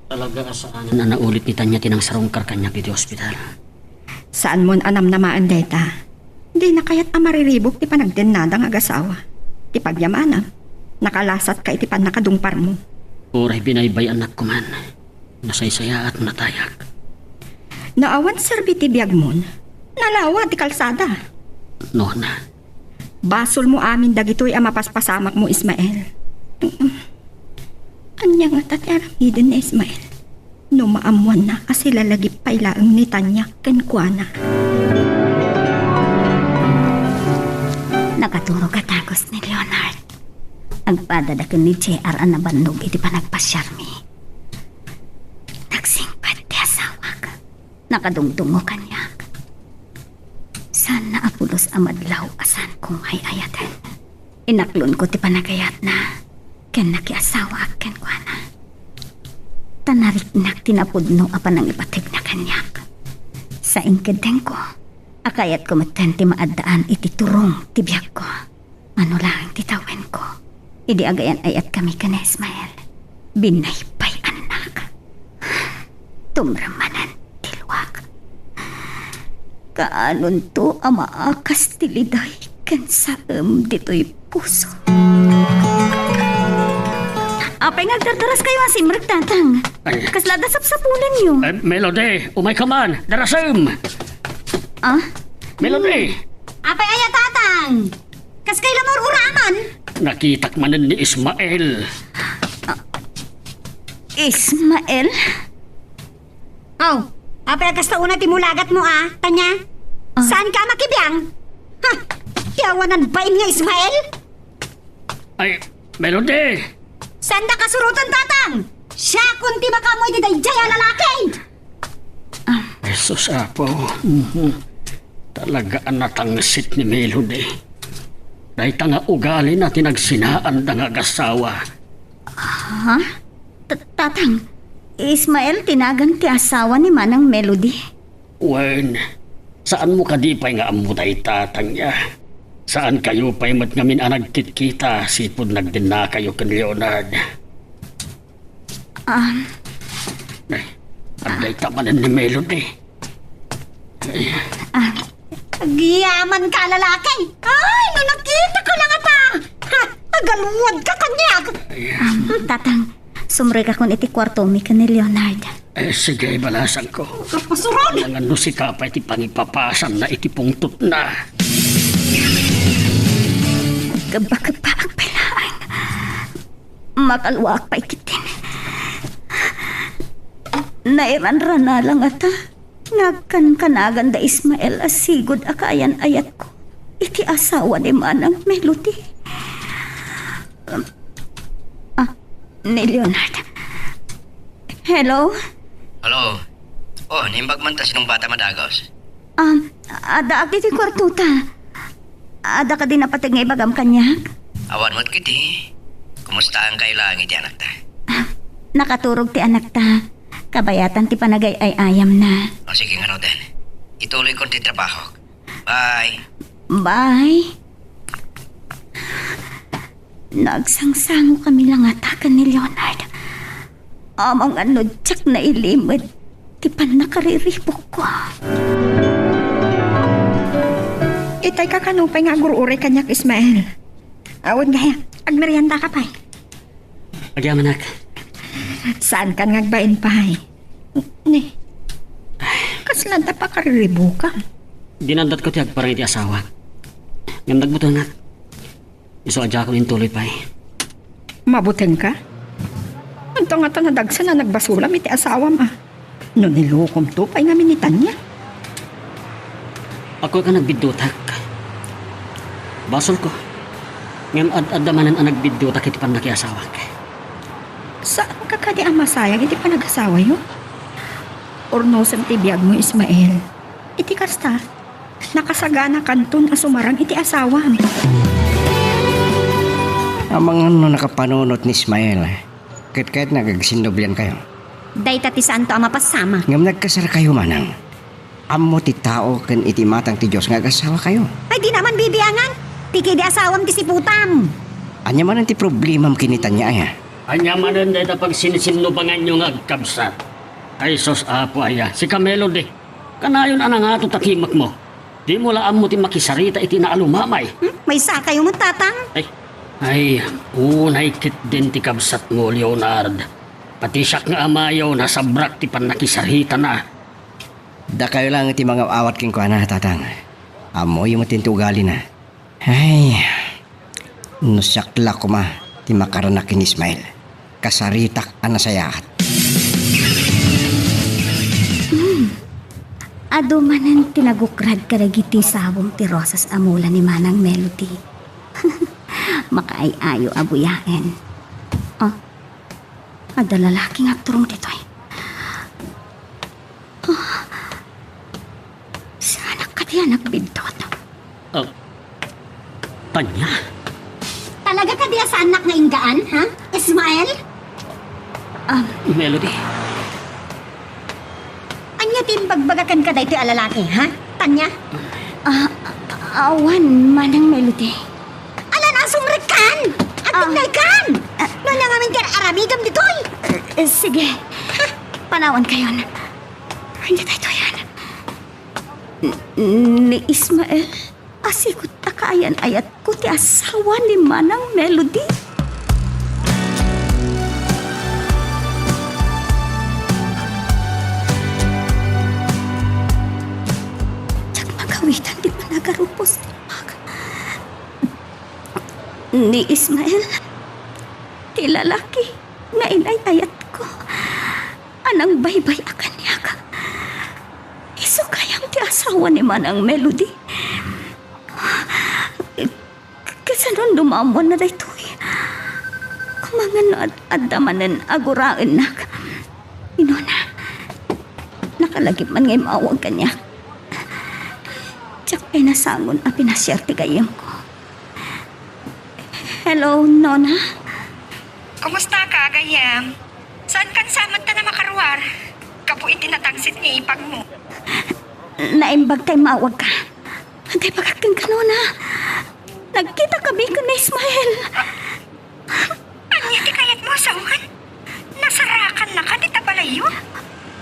Talaga a saan a naulit ni Tanya ti nangsarungkar kaniak ditoy ospital. Saanmon a namnamaen dayta. Dina kayat a mariribuk ti panagdennada nga agasawa. Ti pagyamanam, nakalasatka iti pannakadungparmo. Uray binaybay-annakko man, nasaysayaat no natayak. No awan serbi ti biagmon, nalawa ti kalsada. Nona. Basolmo amin dagitoy a mapaspasamakmo, Ismael. Ania ngata ti aramiden ni Ismael? No maammoanna a silalagip pay laeng ni Tanya kenkuana. Nakaturog a dagus ni Leonard. Agpadada ken ni J R a nabannog iti panagpasiarmi. Nagsingpet ti asawak. Nakadungdungngo kaniak. Saanna a pulos a madlaw a saankong ay-ayaten. Inaklonko ti panagayatna ken nakiasawaak kenkuana. Ta nariknak ti napudno a panangipategna kaniak. Sainkeddengko a kayatko metten ti maaddaan iti turong ti biagko. Mano laeng ti tawenko idi agayan-ayatkami ken ni Ismael. Binaybay-annak. Tumrem manen ti luak. Kaanonto a maakas ti liday ken saem ditoy puso. Apay nga agdardaraskayo a simrek, Tatang? Ay. Kasla adda sapsapulenyo? Eh, Melody, umayka man. Darasem! Ah? Melody! Apay aya, Tatang? Kaskay la maur-uraman? Nakitak manen ni Ismael. Ismael? Aw, apay a kasta unay ti mulagatmo, a, Tanya? Ah. Saanka a makibiang? Ha! Ti awanan bain nga Ismael? Ay, Melody! Saanda kasuroten, Tatang? Siakon ti makaammo iti daydiay a lalaki! Ah. Jesus, Apo. Mhm. Talaga a natangsit ni Melody. Dayta nga ugalina ti nagsinaanda nga agasawa. Ha? Ta-, Tatang, Ismael ti nagan ti asawa ni Manang Melody? Wen, saanmo kadi pay nga ammo dayta, Tanya? Saankayo pay met ngamin a nagkitkita sipud nagdennakayo ken Leonard? Ah. Ay, adda ita manen ni Melody. Ah, agyamanka a lalaki. Ay, no nakitaka la ngata. Ha, agaluadka kaniak. Ah, Tatang, sumrekakon iti kuartomi ken ni Leonard. Eh, sige, balasangko. Kapasuron! Amangan no sika pay ti pangipapasanna iti pungtotna. Kebba-kebbaak pay laeng. Makaluaak pay ketdin. Nairanrana la ngata nga agkankanagan da Ismael a sigud a kaayan-ayatko iti asawa ni Manang Melody. Ah, ni Leonard. Hello? Hello? Oh, naimbag man ta sinong bata madagos? Um, addaak iti kuartota. Adda kadi napateg nga ibagam kaniak? Awan met ketdi. Kumustaankayo laeng iti anakta? Ah, nakaturog ti anakta. Kabayatan ti panagay-ay-ayamna. O sige, ngaruden. Ituloykon ti trabahok. Bye. Bye. Nagsangsangokami la ngata ken ni Leonard. Amangan no diak nailimud ti pannakariribukko. Itay ka kano pay nga agur-uray kaniak, Ismael. Awan gaya, agmerienda ka pay. Agyamanak. Saan kan nga agbain pay? Ni, kasla da pakariribukam? Dinaddatko ti agparang iti asawa. Ngem nagbutengak. Isu a diakon intuloy pay. Mabutengka? Adda ngata nadagsen a nagbasolam iti asawam a. No nilokomto pay ngamin ni Tanya. Akoy ka nagbiddutak. Basolko. Ngem ad-adda manen a nagbiddutak iti pannakiasawak. Saanka kadi a masayang iti panagasawayo? Urnosem ti biagmo, Ismael. Iti kasta, nakasaganakanton a sumarang iti asawam. Amangan no nakapanunot ni Ismael, ket kayatna nga agsinnubliankayo. Dayta ti saanto a mapasamak. Ngem nagkasarkayo manang. Ammo ti tao ken iti imatang ti Dios nga agasawakayo. Ay, dina man bibiangan. Ti kidi asawam ti siputam. Ania manen ti problemam ken ni Tanya aya? Ania manen dayta pagsinsinnubanganyo nga agkabsat? Ay sus, Apo aya, sika Melody. Kanayon a nangato ta kimekmo. Dimo la ammo ti makisarita iti naalumamay. Hmm? Maysakayo met, Tatang? Ay, Ay, unay ketdin ti kabsatmo, Leonard. Pati siak nga amayo, nasabrak ti pannakisaritana. Dakayo laeng ti mangaw-awat kenkuana, Tatang. Ammoyo met ti ugalina. Ay, no siak la koma ti makaranak ken Ismael, kasaritak a nasayaat. Hmm. Adu manen ti nagukrad kadagiti sabong ti rosas a mula ni Manang Melody. Makaay-ayo a buyaen. Ah, adda lalaki nga agturong ditoy. Ah, saanak kadi a nagbiddut? Ah, Tanya? Talaga kadi a saannak nga inggaan, ha? Ismael? Ah, Melody. Ania ti imbagbaga kenka daytoy a lalaki, ha? Tanya? Ah, awan, Manang Melody. Ala, nasumrekkan! Ah. Agtignaykan! Ah. No ania ngamin ti aramidem ditoy? Eh, sige. Panawankayon. Ania daytoyen? N-, ni Ismael? Asigud ta kaayan-ayatko ti asawa ni Manang Melody. Diak magawitan ti panagarupos ti lubak. Ni Ismael, ti lalaki nga inay-ayatko a nangbaybay-a kaniak. Isu gayam ti asawa ni Manang Melody. Kasano no maammuanna daytoy? Amangan no ad-, adda manen a guraennak. Ni Nona, nakalagip man nga immawag kaniak. Diak pay nasangon a pinasiar ti gayyemko. Hello, Nona? Kumusta ka, gayyem? Saankan sa met a makaruar? Gapu iti natangsit nga ipagmo. Naimbag ta immawagka. Ania ti ibagak kenka, Nona? Nagkitakami ken ni Ismael. Ania ti kayatmo a sawen? Nasarakanna kadi ta balayyo?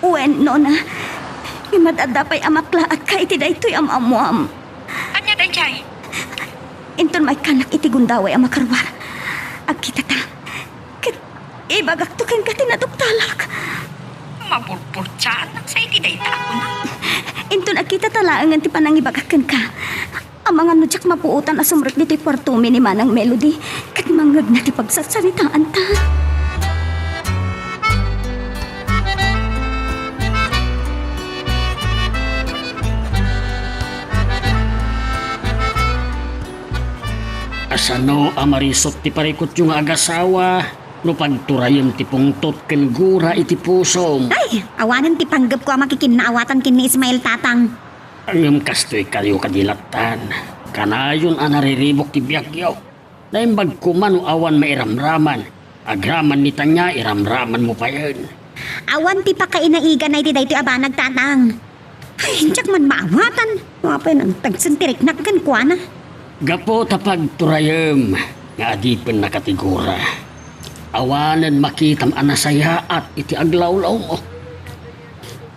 Wen, Nona. Ngem adda pay a maklaatka iti daytoy a maammuam. Ania daydiay? Inton maikkanak iti gundaway a makaruar, agkitata. Ket ibagakto kenka ti naduktalak. Maburburtiaannak sa iti dayta a kunam. Inton agkitata laengen ti panangibagak kenka. Amangan no diak mapuotan a sumrek ditoy kuartomi ni Manang Melody, ket mangngegna ti pagsarsaritaanta. Kasano a marisut ti parikutyo nga agasawa no pagturayem ti pungtot ken gura iti pusom? Ay, awanen ti panggepko a makikinnaawatan ken ni Ismael, Tatang. Ngem kastoy kayo kadi lattan. Kanayon a nariribuk ti biagyo. Naimbag koma no awan mairamraman. Agraman ni Tanya, iramramanmo payen. Awan ti pakainaiganay ti daytoy a banag, Tatang. Ay, diak man maawatan. Apay nagtagsen ti riknak kenkuana? Gapu ta pagturayem nga adipennaka ti gura. Awanen makitam a nasayaat iti aglawlawmo.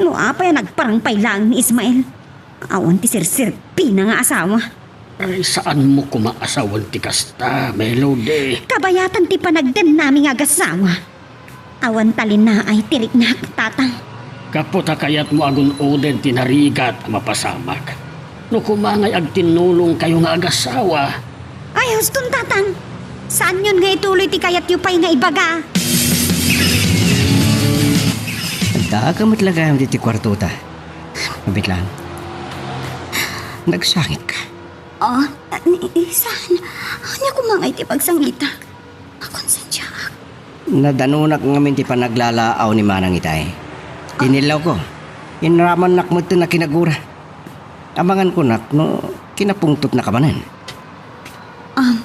No apay a nagparang pay laeng ni Ismael? Awan ti serserbina nga asawa. Ay, saanmo koma a sawen ti kasta, Melody. Kabayatan ti panagdennami nga agasawa. Awan talinaay ti riknak, Tatang. Gapu ta kayatmo a gun-oden ti narigat a mapasamak. No koma ngay agtinnulongkayo nga agasawa. Ay, huston, Tatang. Saanyon nga ituloy ti kayatyo pay nga ibaga. Addaak met la gayam ditoy kuartota. Abit lang. Nagsangitka. Ah, ni, saan? Ania koma ngay ti pagsangitak? Makonsensiaak. Nadanonak ngamin ti panaglalaaw ni Manang itay. Ah. Inillawko. Inramannak metten a kinagura. Amangan kunak no kinapungtotnaka manen. Um,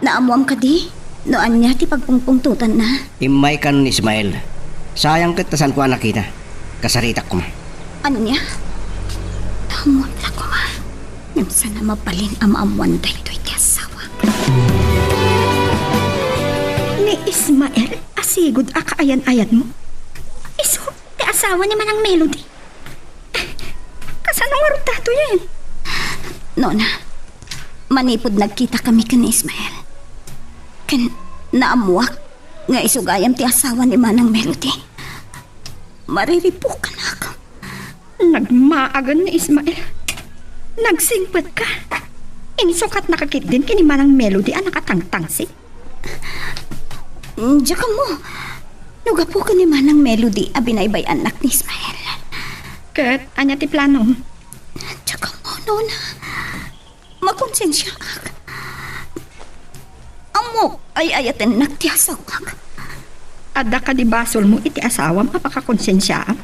naammuam kadi no ania ti pagpungpungtotanna? Immaykan ni Ismael. Sayang ket ta saanko a nakita. Kasaritak koma. Ania? Naammuam la koma. Ngem saan a mabalin a maammuan daytoy ti asawa. Ni Ismael a sigud a kaayan-ayanmo? Isu ti asawa ni Manang Melody? Kasano ngarud daytoyen? Nona, manipud nagkitakami ken ni Ismael, Ken naammuak nga isu gayam ti asawa ni Manang Melody. Mariripukanak. Nagmaagen ni Ismael. Nagsingpetka. Insukatnaka ketdin ken ni Manang Melody a nakatangtangsit. Diak ammo no gapu ken ni Manang Melody a binaybay-annak ni Ismael. Ket ania ti planom? Diak ammo, Nona. Makonsensiaak. Ammok, ay-ayatennak ti asawak. Adda kadi basolmo iti asawam a pakakonsensiaam?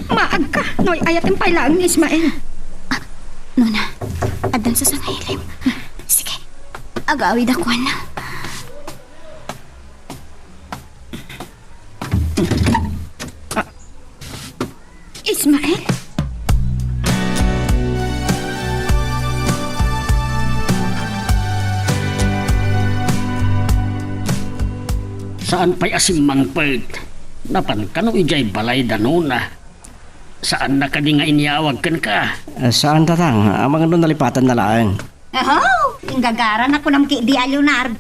Maagka no ay-ayaten pay laeng ni Ismael. Ah, Nona, addan sa sangaylem. Sige, agawid a kuan. Ah, Ismael? Saan pay a simmangpet? Napan kano idiay balay da Nona? Saanna kadi nga inyawag kenka? Eh, saan, Tatang. Amangan no nalipatanna laeng. Aho, inggagaran a kunam ketdi a Leonard.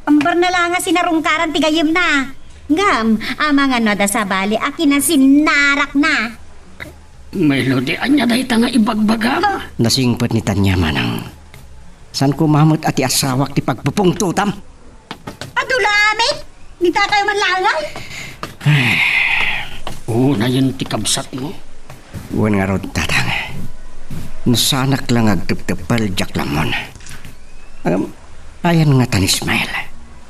Ambarna la nga sinarungkaran ti gayyemna. Ngem, amangan no adda sabali a kinasinnarakna. Melody, ania dayta nga ibagbagam? Nasingpet ni Tania, manang. Saan koma met a ti asawak ti pagpupungtotam? Adu la met? Dita kayo man laeng? Unayen ti kabsatmo. Wen ngarud, Tatang. No saanak la nga agtepteppel, diak la ammon. Ngem, ayan ngata ni Ismael?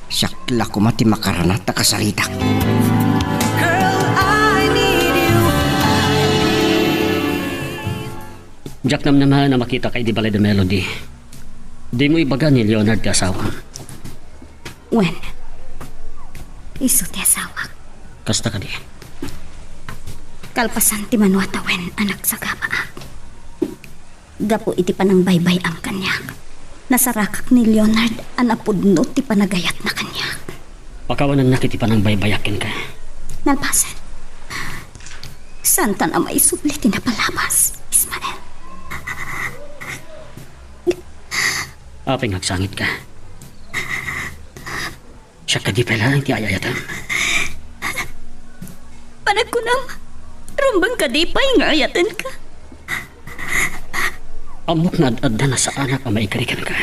Siak la koma ti makaranat a kasaritak. Diak namnamaen a makitaka idi balay da Melody. Dimo ibaga ni Leonard ti asawam. Wen, isu ti asawak. Kasta kadi? Kalpasan ti mano a tawen a nagsagabaak. Gapu iti panangbaybay-am kaniak, nasarakak ni Leonard a napudno ti panagayatna kaniak. Pakawanennak iti panangbaybayak kenka. Nalpasen. Saantan a maisubli ti napalabas, Ismael. Apay nga agsangitka? Siak kadi pay laeng ti ay-ayatem? Panagkunam, rumbeng kadi pay nga ayatenka? Ammok nga ad-adda nasaanak a maikari kenka.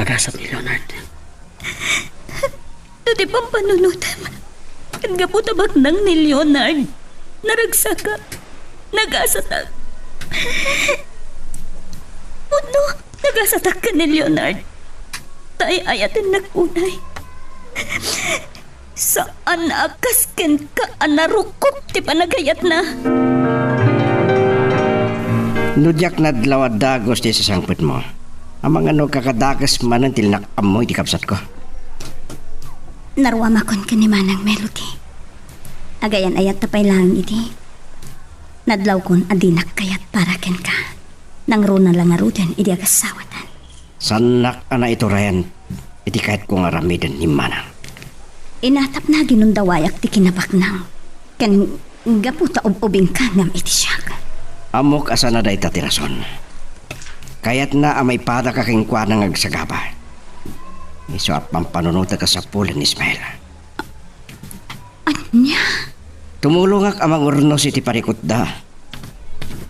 Nagasat ni Leonard. No ti pampanunotem, ket gapu ta baknang ni Leonard, naragsakak, nagasatak. Pudno, nagasatak ken ni Leonard. Ta ay-ayatennak unay. Saan a kas kenka a narukop ti panagayatna. No diak nadlaw a dagus ti sasangpetmo, amangan no kakadakes manen ti linak-ammo iti kabsatko. Naruamakon ken ni Manang Melody. Agayan-ayatta pay laeng idi. Nadlawkon a dinak kayat para kenka. Nangruna la ngaruden idi agassawaten. Saannak a naiturayan iti kayatko nga aramiden ni Manang. Inatapna a ginundawayak ti kinabaknang, ken gapu ta ub-ubingka ngem iti siak. Ammok a saan a dayta ti rason. Kayatna a maipadaka kenkuana nga agsagaba. Isu a pampanunotek a sapulen ni Ismael. Ania? Tumulongak a mangurnos iti parikutda.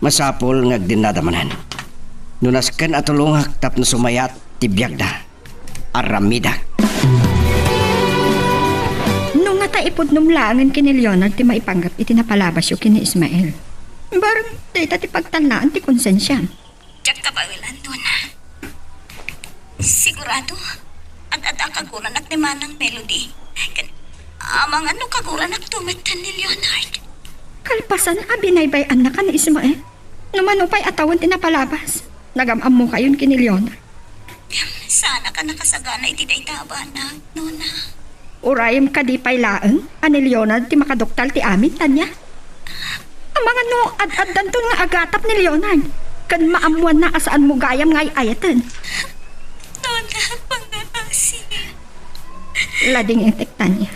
Masapul nga agdennada manen. No nasken a tulongak tapno sumayat ti biagda, aramidak. No ngata ipudnom laengen ken ni Leonard ti maipanggep iti napalabasyo ken ni Ismael, bareng dayta ti pagtalnaan ti konsensiam. Diak kabaelan, Nona. Sigurado, ad-adda kaguranak ni Manang Melody. Ken, amangan no kaguranak to met ken ni Leonard. Kalpasan a binaybay-annaka ni Ismael, no mano pay a tawen ti napalabas, nagam-ammokayon ken ni Leonard. Saannak a nakasagana iti dayta a banag, Nona. Urayem kadi pay laeng a ni Leonard ti makaduktal ti amin, Tania? Amangan no ad-addanton nga agatap ni Leonard ken maammoanna a saanmo gayam nga ay-ayaten. Nona, pangaasi. Ladingetek, Tania.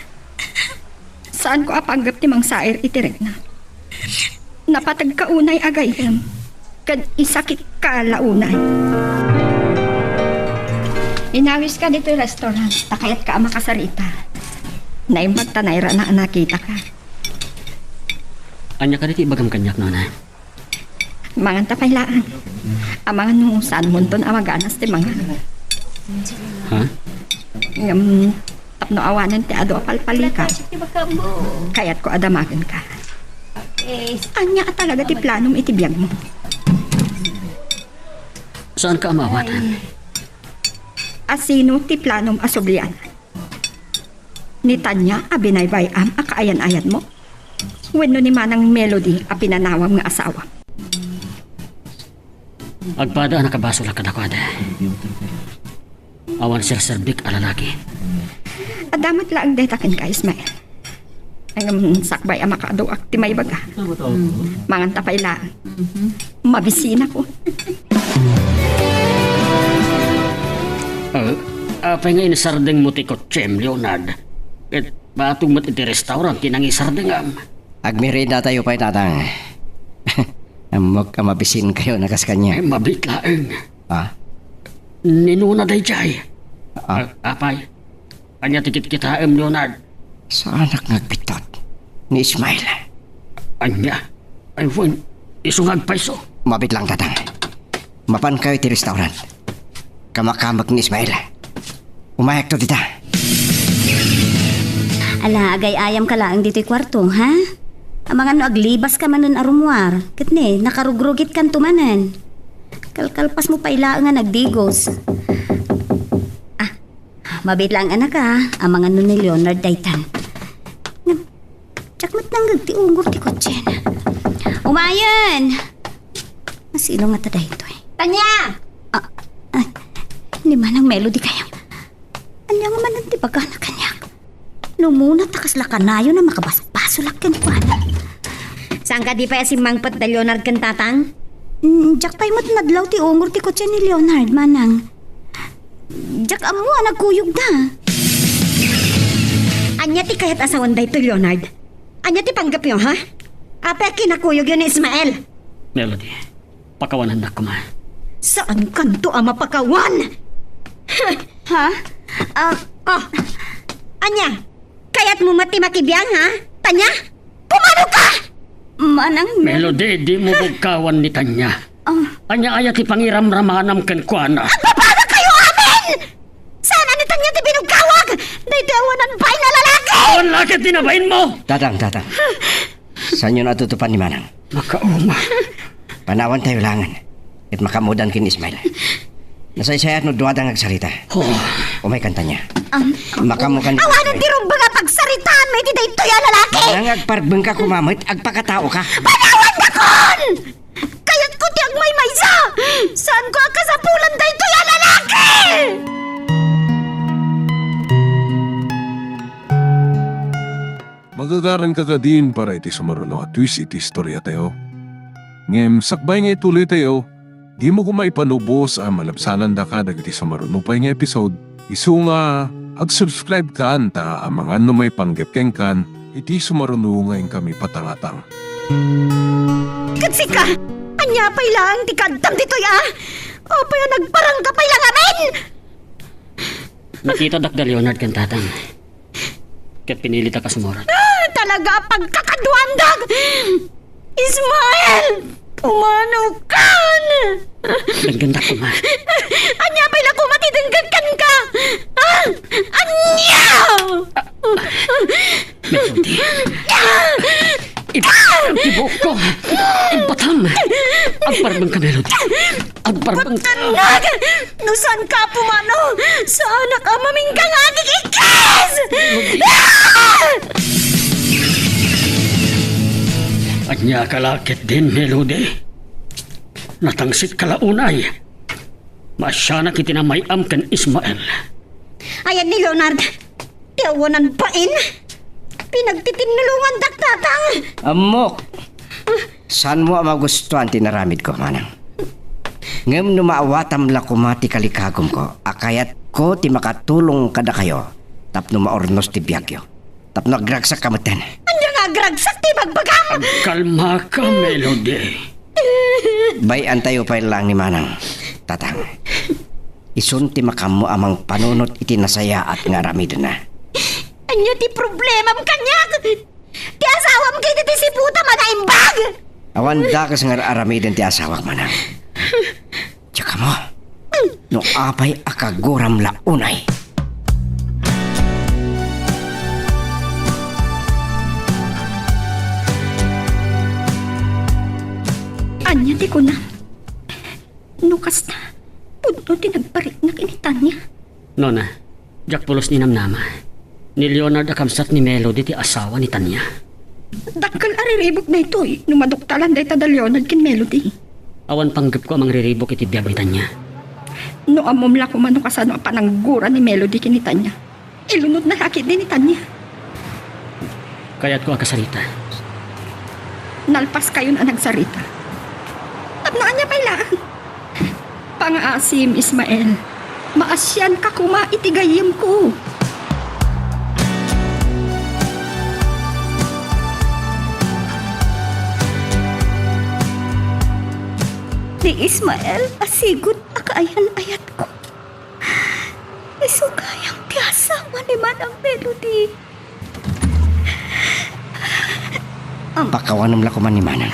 Saanko a panggep ti mangsair iti rikna. Napategka unay a gayyem, ken isakitka la unay. Inawis ka ditoy restaurant, ta kayat ka a makasarita. Naimbag ta nairana a nakita ka. Ania kadi ti ibagam kaniak, nona? Mangan ta pay laeng. Amangan no saanmonton a maganas ti mangan. Ha? Ngem, tapno awanen ti adu a palpalika, kayatko a damagenka. Ania a talaga ti planom iti biagmo? Saanka a maawatan? A sino ti planom a sublian? Ni Tanya a binaybay-am a kaayan-ayanmo? Wenno ni Manang Melody a pinanawam nga asawam? Agpada a nakabasolak kadakuada. Awan serserbik a lalaki. Adda met laeng dayta kenka, Ismael. Ngem sakbay a makaaduak ti maibaga. Mangan ta pay laeng. Mabisinakon. Ah, apay nga insardengmo ti kotsem, Leonard? Ket batok met iti restaurant ti nangisardengam. Agmeriendatayo pay, Tatang. Ammok a mabisinkayo a kas kaniak. Ay, mabiit laeng. Ah? Ni nona daydiay. Ah? Ah, apay? Ania ti kitkitaem, Leonard? Saanak nga agbitot ni Ismael. Ania? Ay, wen, isu nga agpayso. Mabiit laeng, Tatang. Mapankayo iti restaurant. Kamakamek ni Ismael. Umayakto dita. Ala, agay-ayamka laeng ditoy kuarto, ha? Amangan no aglibaska manen a rummuar. Ket ne, nakarugrugitkanto manen. Kalkalpasmo pay laeng a nagdigos. Ah, mabiit laeng, anak, a. Amangan no ni Leonard daytan. Ngem, diak met nangngeg ti ungor ti kotsena. Umayen! Masino ngata daytoy? Tanya! Ah, ah, ni Manang Melody kayam. Ania nga manen ti ibagana kaniak? No umuna ta kasla kanayon a makabasbasolak kenkuana. Saan kadi pay a simmangpet da Leonard ken Tatang? Mm, diak pay met nadlaw ti ungor ti kotse ni Leonard, Manang. Diak ammo a nagkuyogda. Ania ti kayat a sawen daytoy, Leonard? Ania ti panggepyo, ha? Apay a kinakuyogyo ni Ismael? Melody, pakawanannak koma. Saankanto a mapakawan? Ha? Ah, oh. Ania? Kayatmo met ti makibiang, ha? Tanya? Kumano ka? Manang Mel- Melody, dimo bugkawan ni Tanya. Ah. Ania aya ti pangiramramanam kenkuana? Agbabaga kayo amin! Saan a ni Tanya ti binugkawak? Daytoy awanan bain a lalaki! Awan la ket ti nabainmo! Tatang, tatang. Saanyon a tutupan ni Manang? Makauma. Panawantayo laengen. Ket makaammodan ken Ismael. Nasaysayat no duada nga agsarita. Oh. Umaykan, Tanya. Am- Makaammokan ni Awanan Ismael. Ti rumbeng a pagsaritaanmi iti daytoy a lalaki! Manang agparbengka koma met, agpakataoka. Panawandakon! Kayatko ti agmaymaysa! Saanko a kasapulan daytoy a lalaki! Magagaranka kadin para iti sumaruno a twist iti istoriatayo. Ngem sakbay nga ituloytayo, dimo koma ipanubos a malabsanandaka dagiti sumaruno pay nga episode, isu nga ag-subscribe kan ta amangan no maipanggep kenkan iti sumaruno nga inkami patangatang. Ket sika, ania pay laeng ti kaadtam ditoy a? Apay a nagparangka pay la ngamin? Nakitadak da Leonard ken Tatang. Ket pinilitak a sumurat. Ah, talaga a pagkakaduandak! Ismael! Kumano kan? Denggendak koma. Ania pay la koma ti denggek kenka? Ah! Ania? Melody. Ipatam ti buokko. Ipatam. Agparbengka, Melody. Agparbengka. Tannag! No saanka a pumanaw, saanak a mamingga nga agik-ikkis! Ah! Ania ka la ketdin, Melody? Natangsitka la unay. Maasianak iti namay-am ken Ismael. Ayan ni Leonard. Ti awanan bain. Pinagtitinnulongandak, Tatang. Ammok. Saanmo a magustuan ti inaramidko, Manang. Ngem no maawatam la koma ti kalikagumko a kayatko ti makatulong kadakayo tapno maurnos ti biagyo, tapno agragsakka metten. Ania nga agragsak ti ibagbagam? Agkalmaka, Melody. Bay-antayo pay laeng ni Manang, Tatang. Isun ti makaammo a mangpanunot iti nasayaat nga aramidenna. Ania ti problemam kaniak? Ti asawam ketdi ti siputam a naimbag! Awan dakes nga ar-aramiden ti asawak, manang. Diak ammo no apay a kaguram la unay. Ania ti kunam? No kasta, pudno ti nagpariknak ken ni Tania. Nona, diak pulos ni namnama. Ni Leonard a kabsat ni Melody ti asawa ni Tania. Dakkel a riribuk daytoy no maduktalan dayta da Leonard ken Melody. Awan panggepko a mangriribuk iti biag ni Tania. No ammom la koma no kasano a pananggura ni Melody ken ni Tania. Ilunodna la ketdi ni Tania. Kayatko a kasarita. Nalpaskayon a nagsarita. Tapno ania pay laeng? Pangaasim, Ismael. Maasianka koma iti gayyemko. Ni Ismael a sigud a kaayan-ayatko. Isu gayam ti asawa ni Manang Melody. Am- Pakawanem la koma ni Manang.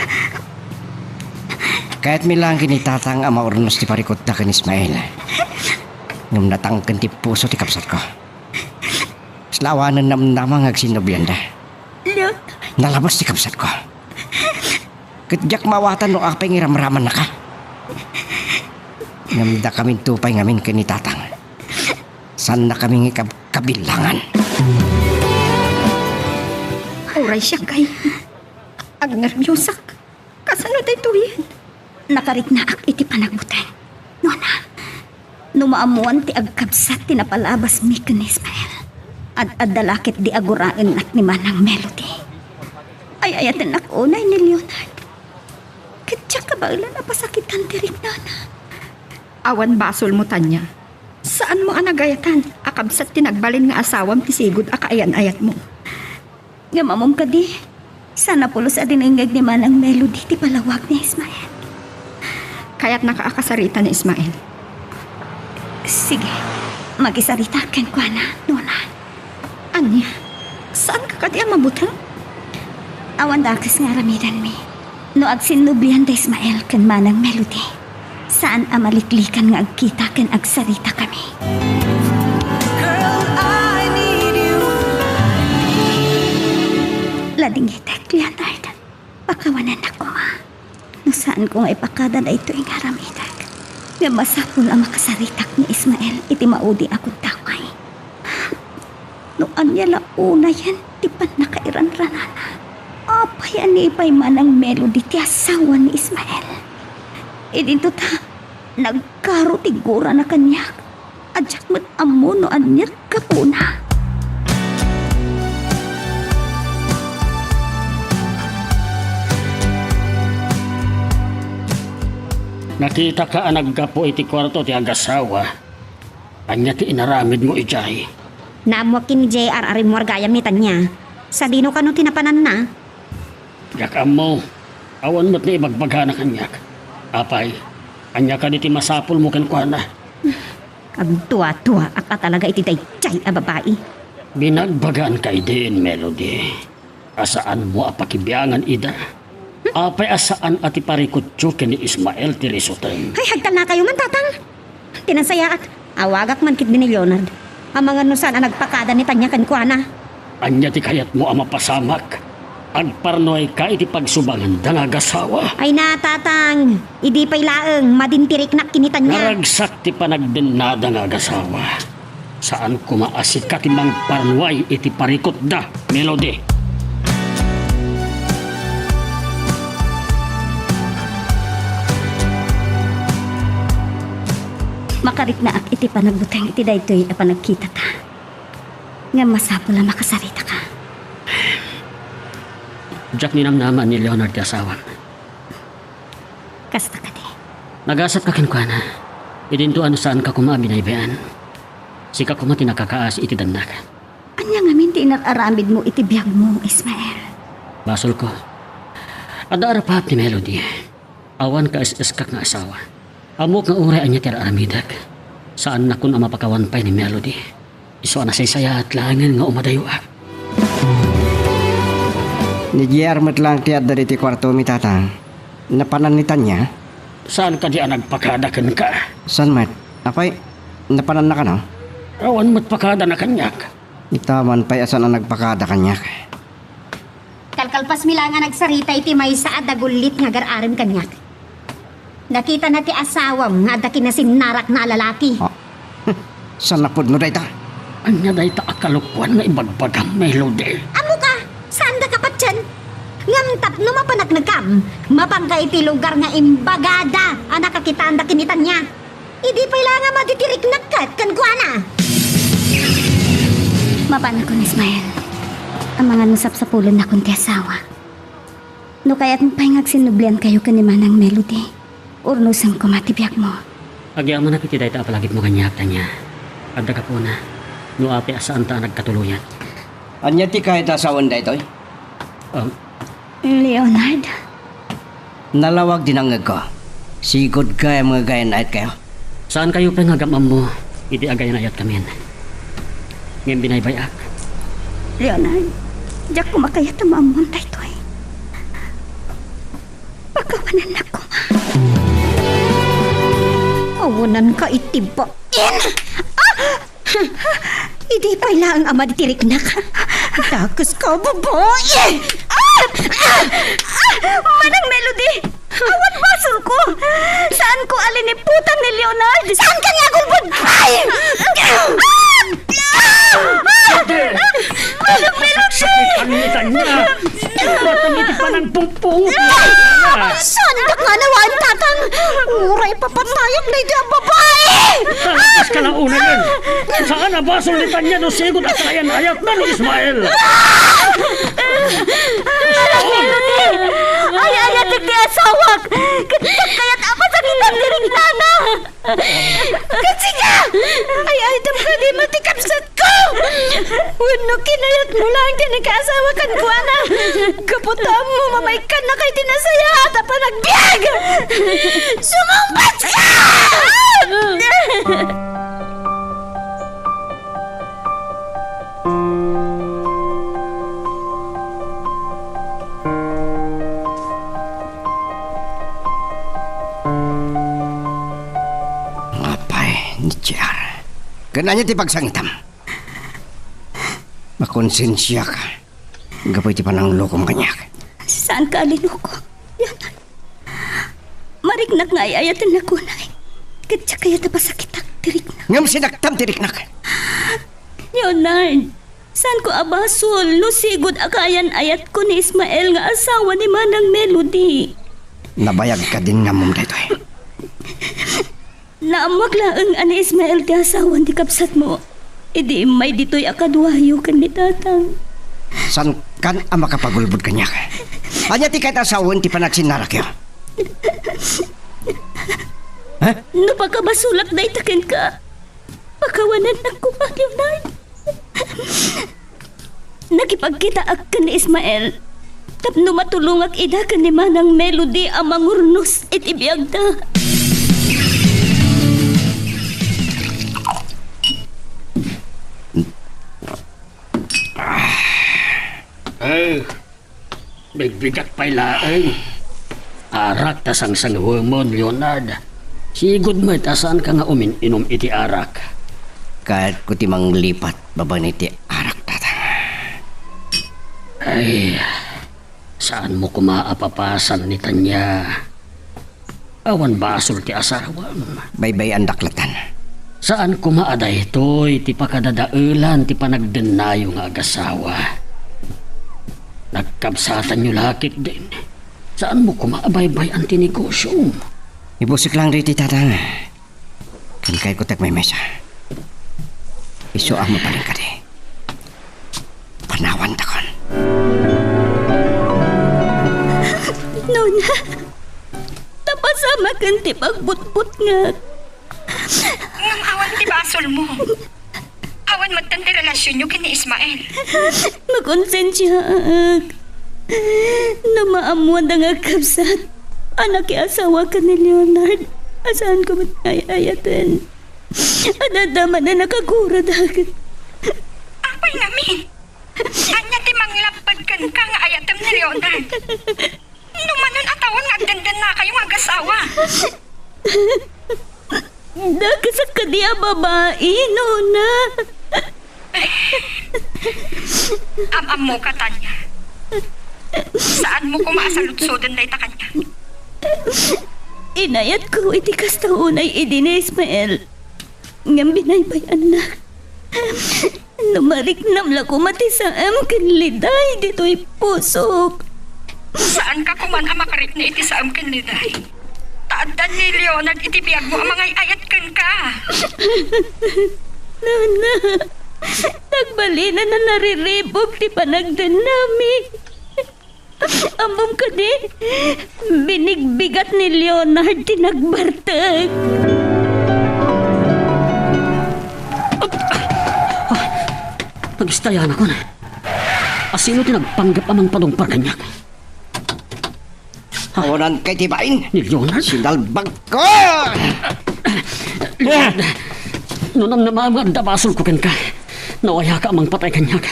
Kayatmi laeng ken ni Tatang a maurnos ti parikutda ken Ismael. Ngem natangken ti puso ti kabsatko. Kasla awanen namnama nga agsinnublianda. Leon. Nalabas ti kabsatko. Ket diak maawatan no apay nga iramramannaka. Ngem dakaminto pay ngamin ken ni Tatang. Saannakami nga ikab-, kabilangan. Uray siak, ay. Agnerbiusak. Kasano daytoyen? Nakariknaak iti panagbuteng. Nona, no maammoan ti agkabsat ti napalabasmi ken ni Ismael, ad-adda la ketdi a guraennak ni Manang Melody. Ay-ayatennak unay ni Leonard. Ket diak kabaelan a pasakitan ti riknana. Awan basolmo, Tania. Saanmo a nagayatan a kabsat ti nagbalin nga asawam ti sigud a kaayan-ayatmo. Ngem ammom kadi, saan a pulos a dinengngeg ni Manang Melody ti palawag ni Ismael. Kayatnaka a kasarita ni Ismael. Sige, makisarita kenkuana, nona. Ania? Saanka kadi a mabuteng? Awan dakes nga aramidenmi. No agsinnublian da Ismael ken Manang Melody, saan a maliklikan nga agkita ken agsaritakami. Girl, I need you. Ladingitek, Leonard. Pakawanennak koma. No saanko nga ipakada daytoy nga aramidek, ngem masapul a makasaritak ni Ismael iti maudi a gundaway. No ania la unayen ti pannakairanranana. Apay a ni pay Manang Melody ti asawa ni Ismael? Idinto ta, nagkaro ti gurana kaniak. A diak met ammo no ania ti gapuna. Nakitaka a naggapu iti kuarto ti agasawa. Ania ti inaramidmo idiay? Naammoak ken ni J R a rimmuar gayam ni Tania. Sadino kano ti napananna? Diak ammo. Awan met nga ibagbagana kaniak. Apay, ania kadi ti masapulmo kenkuana? Agduaduaak a talaga iti daydiay a babai. Binagbagaanka idin, Melody, a saanmo a pakibiangan ida. Apay a saan a ti parikutyo ken ni Ismael ti risuten? Ay, agtalnakayo man, Tatang. Ti nasayaat, awagak man ketdi ni Leonard. Amangan no saan a nagpakada ni Tania kenkuana. Ania ti kayatmo a mapasamak? Agparnuayka iti pagsubanganda nga agasawa. Ay na, Tatang. Idi pay laeng, madin ti riknak ken ni Tania. Naragsak ti panagdennada nga agasawa. Saan koma a sika ti mangparnuay iti parikutda, Melody. Makariknaak iti panagbuteng iti daytoy a panagkitata. Ngem masapul a makasaritaka. Diak ninamnama ni Leonard ti asawam. Kasta kadi? Nagasatka kenkuana. Idinto a no saanka koma a binaybay-an. Sika koma ti nakakaasi iti dannak. Ania ngamin ti inar-aramidmo iti biagmo, Ismael? Basolko. Adda arapaap ti Melody. Awan kaes-eskak nga asawa. Ammok nga uray ania ti ar-aramidek. Saannakon a mapakawan pay ni Melody. Isu a nasaysayaat laengen nga umadayoak. Ni J R met laeng ti adda ditoy kuartomi, Tatang. Napanan ni Tanya? Saan kadi a nagpakada kenka? Saan met? Apay, napananna kano? Awan met pakadana kaniak. Ita man pay a saan a nagpakada kaniak. Kalkalpasmi la nga nagsarita iti maysa a dagullit nga agar-arem kaniak. Nakitana ti asawam nga adda kinasinnarana a lalaki. Ah. Saan a pudno dayta? Ania dayta a kalokoan nga ibagbagam, Melody? Ammoka, saandaka patien. Ngem tapno mapaneknekkam, mapanka iti lugar nga imbagada a nakakitaanda ken ni Tanya. Idi pay laeng a madi ti riknak ket kenkuana. Mapanakon, Ismael. Amangan no sapsapulennakon ti asawa. No kayatmo pay nga agsinnubliankayo ken ni Manang Melody, urnosen koma ti biagmo. Agyamanak iti dayta a palagipmo kaniak, Tanya. Adda gapuna, no apay a saanta a nagkatuloyan. Ania ti kayat a sawen daytoy? Um, Leonard? Nalawag ti nangngegko. Sigud gayam nga agayan-ayatkayo. Saankayo pay nga agam-ammo idi agayan-ayatkamin. Ngem binaybay-ak. Leonard, diak koma kayat a maammoan daytoy. Pakawanennak koma. Awananka iti bain! Ah! Idi pay laeng a madi ti riknak. Dakeska, babai! Ah! Ah! Ah! Manang Melody! Awan basolko! Saanko a liniputan ni Leonard! Saanka nga agulbod! Ay! Ah! Ah! Manang Melody! Sakitan ni Tanya! Batang iti panangpungpung. Saan ka nga nawan, Tatang? Uray papatayak daydi a babai! Talagas ka na unayen. Saan a basol ni Tanya no sigud a kaayan-ayatna ni Ismael? Ay, ay, atik ti asawak! Ket kayat a masakitan ti riknana! Katsika! Ay, ay, tapno di mati kabsatko! Wenno kinayatmo laeng ti nagkaasawa kenkuana? Gapu ta ammo mamaykannaka iti nasayaat a panagbiag! Sumungbatka! Apay, ni J R. Ken ania ti pagsangitam? Makonsensiak gapu iti pananglokom kaniak. Saanka a linoko, Leonard. Mariknak nga ay-ayatennak unay. Ket diak kayat a pasakitak ti riknak. Ngem sinaktam ti riknak. Leonard, saanko a basol no sigud a kaayan-ayatko ni Ismael nga asawa ni Manang Melody. Nabayag kadin nga ammom daytoy. Naammoak laeng a ni Ismael ti asawan ti kabsatmo idi immay ditoy a kaduayo ken ni Tatang. Saankan a makapagulbod kaniak. Ania ti kayat a sawen ti panagsinnarakyo? Ha? No pakabasolak dayta kenka, pakawanennak koma, Leonard. Nakipagkitaak ken ni Ismael tapno matulongak ida ken ni Manang Melody a mangurnos iti biagda. Eh, Bigbigak pay laeng. Arak ta sangsangwemon, Leonard. Sigud met a saanka nga umin-inom iti arak. Kayatko ti manglipat babaen iti arak, Tatang. Ay, saanmo koma a papasan ni Tanya. Awan basol ti asawam. Baybay-andak lattan. Saan koma a daytoy ti pakadadaelan ti panagdennayo nga agasawa. Nagkabsatanyo la ketdin. Saanmo koma a baybay-an ti negosiom. Ibusek lang daytoy, Tatang. Ken kayatko ti agmaymaysa. Isu a mabalin kadi. Panawantakon. Nona, ta pasamaken ti pagbutbutngak. Ngem awan ti basolmo. Awan metten ti relasionyo ken ni Ismael. Makonsensiaak. No maammoanda nga agkabsat a nakiasawa ken ni Leonard, a saanko met nga ay-ayaten. Adda manen a kaguradak. Apay ngamin? Ania ti manglapped kenka nga ayatem ni Leonard? No manen a tawen nga agdendennakayo nga agasawa. Dakes a kadi a babai, nona. Am-ammoka, Tanya. Saanmo koma a saludsoden dayta kaniak. Inayatko iti kasta unay idi ni Ismael. Ngem binaybay-annak. No mariknam la koma ti saem ken Liday ditoy pusok. Saanka koman a makarikna iti saem ken Liday. Ta adda ni Leonard iti biagmo a mangay-ayat kenka. Nana, nagbalinen a nariribuk ti panagdennami. Ammom kadi, binigbigat ni Leonard ti nagbartek. Nagistayanakon. A sino ti nagpanggep a mangpadungpar kaniak? Awanan kay ti bain. Ni Leonard? Sinalbagko! Leonard, no namnamaem nga adda basolko kenka, nawayaka a mangpatay kaniak.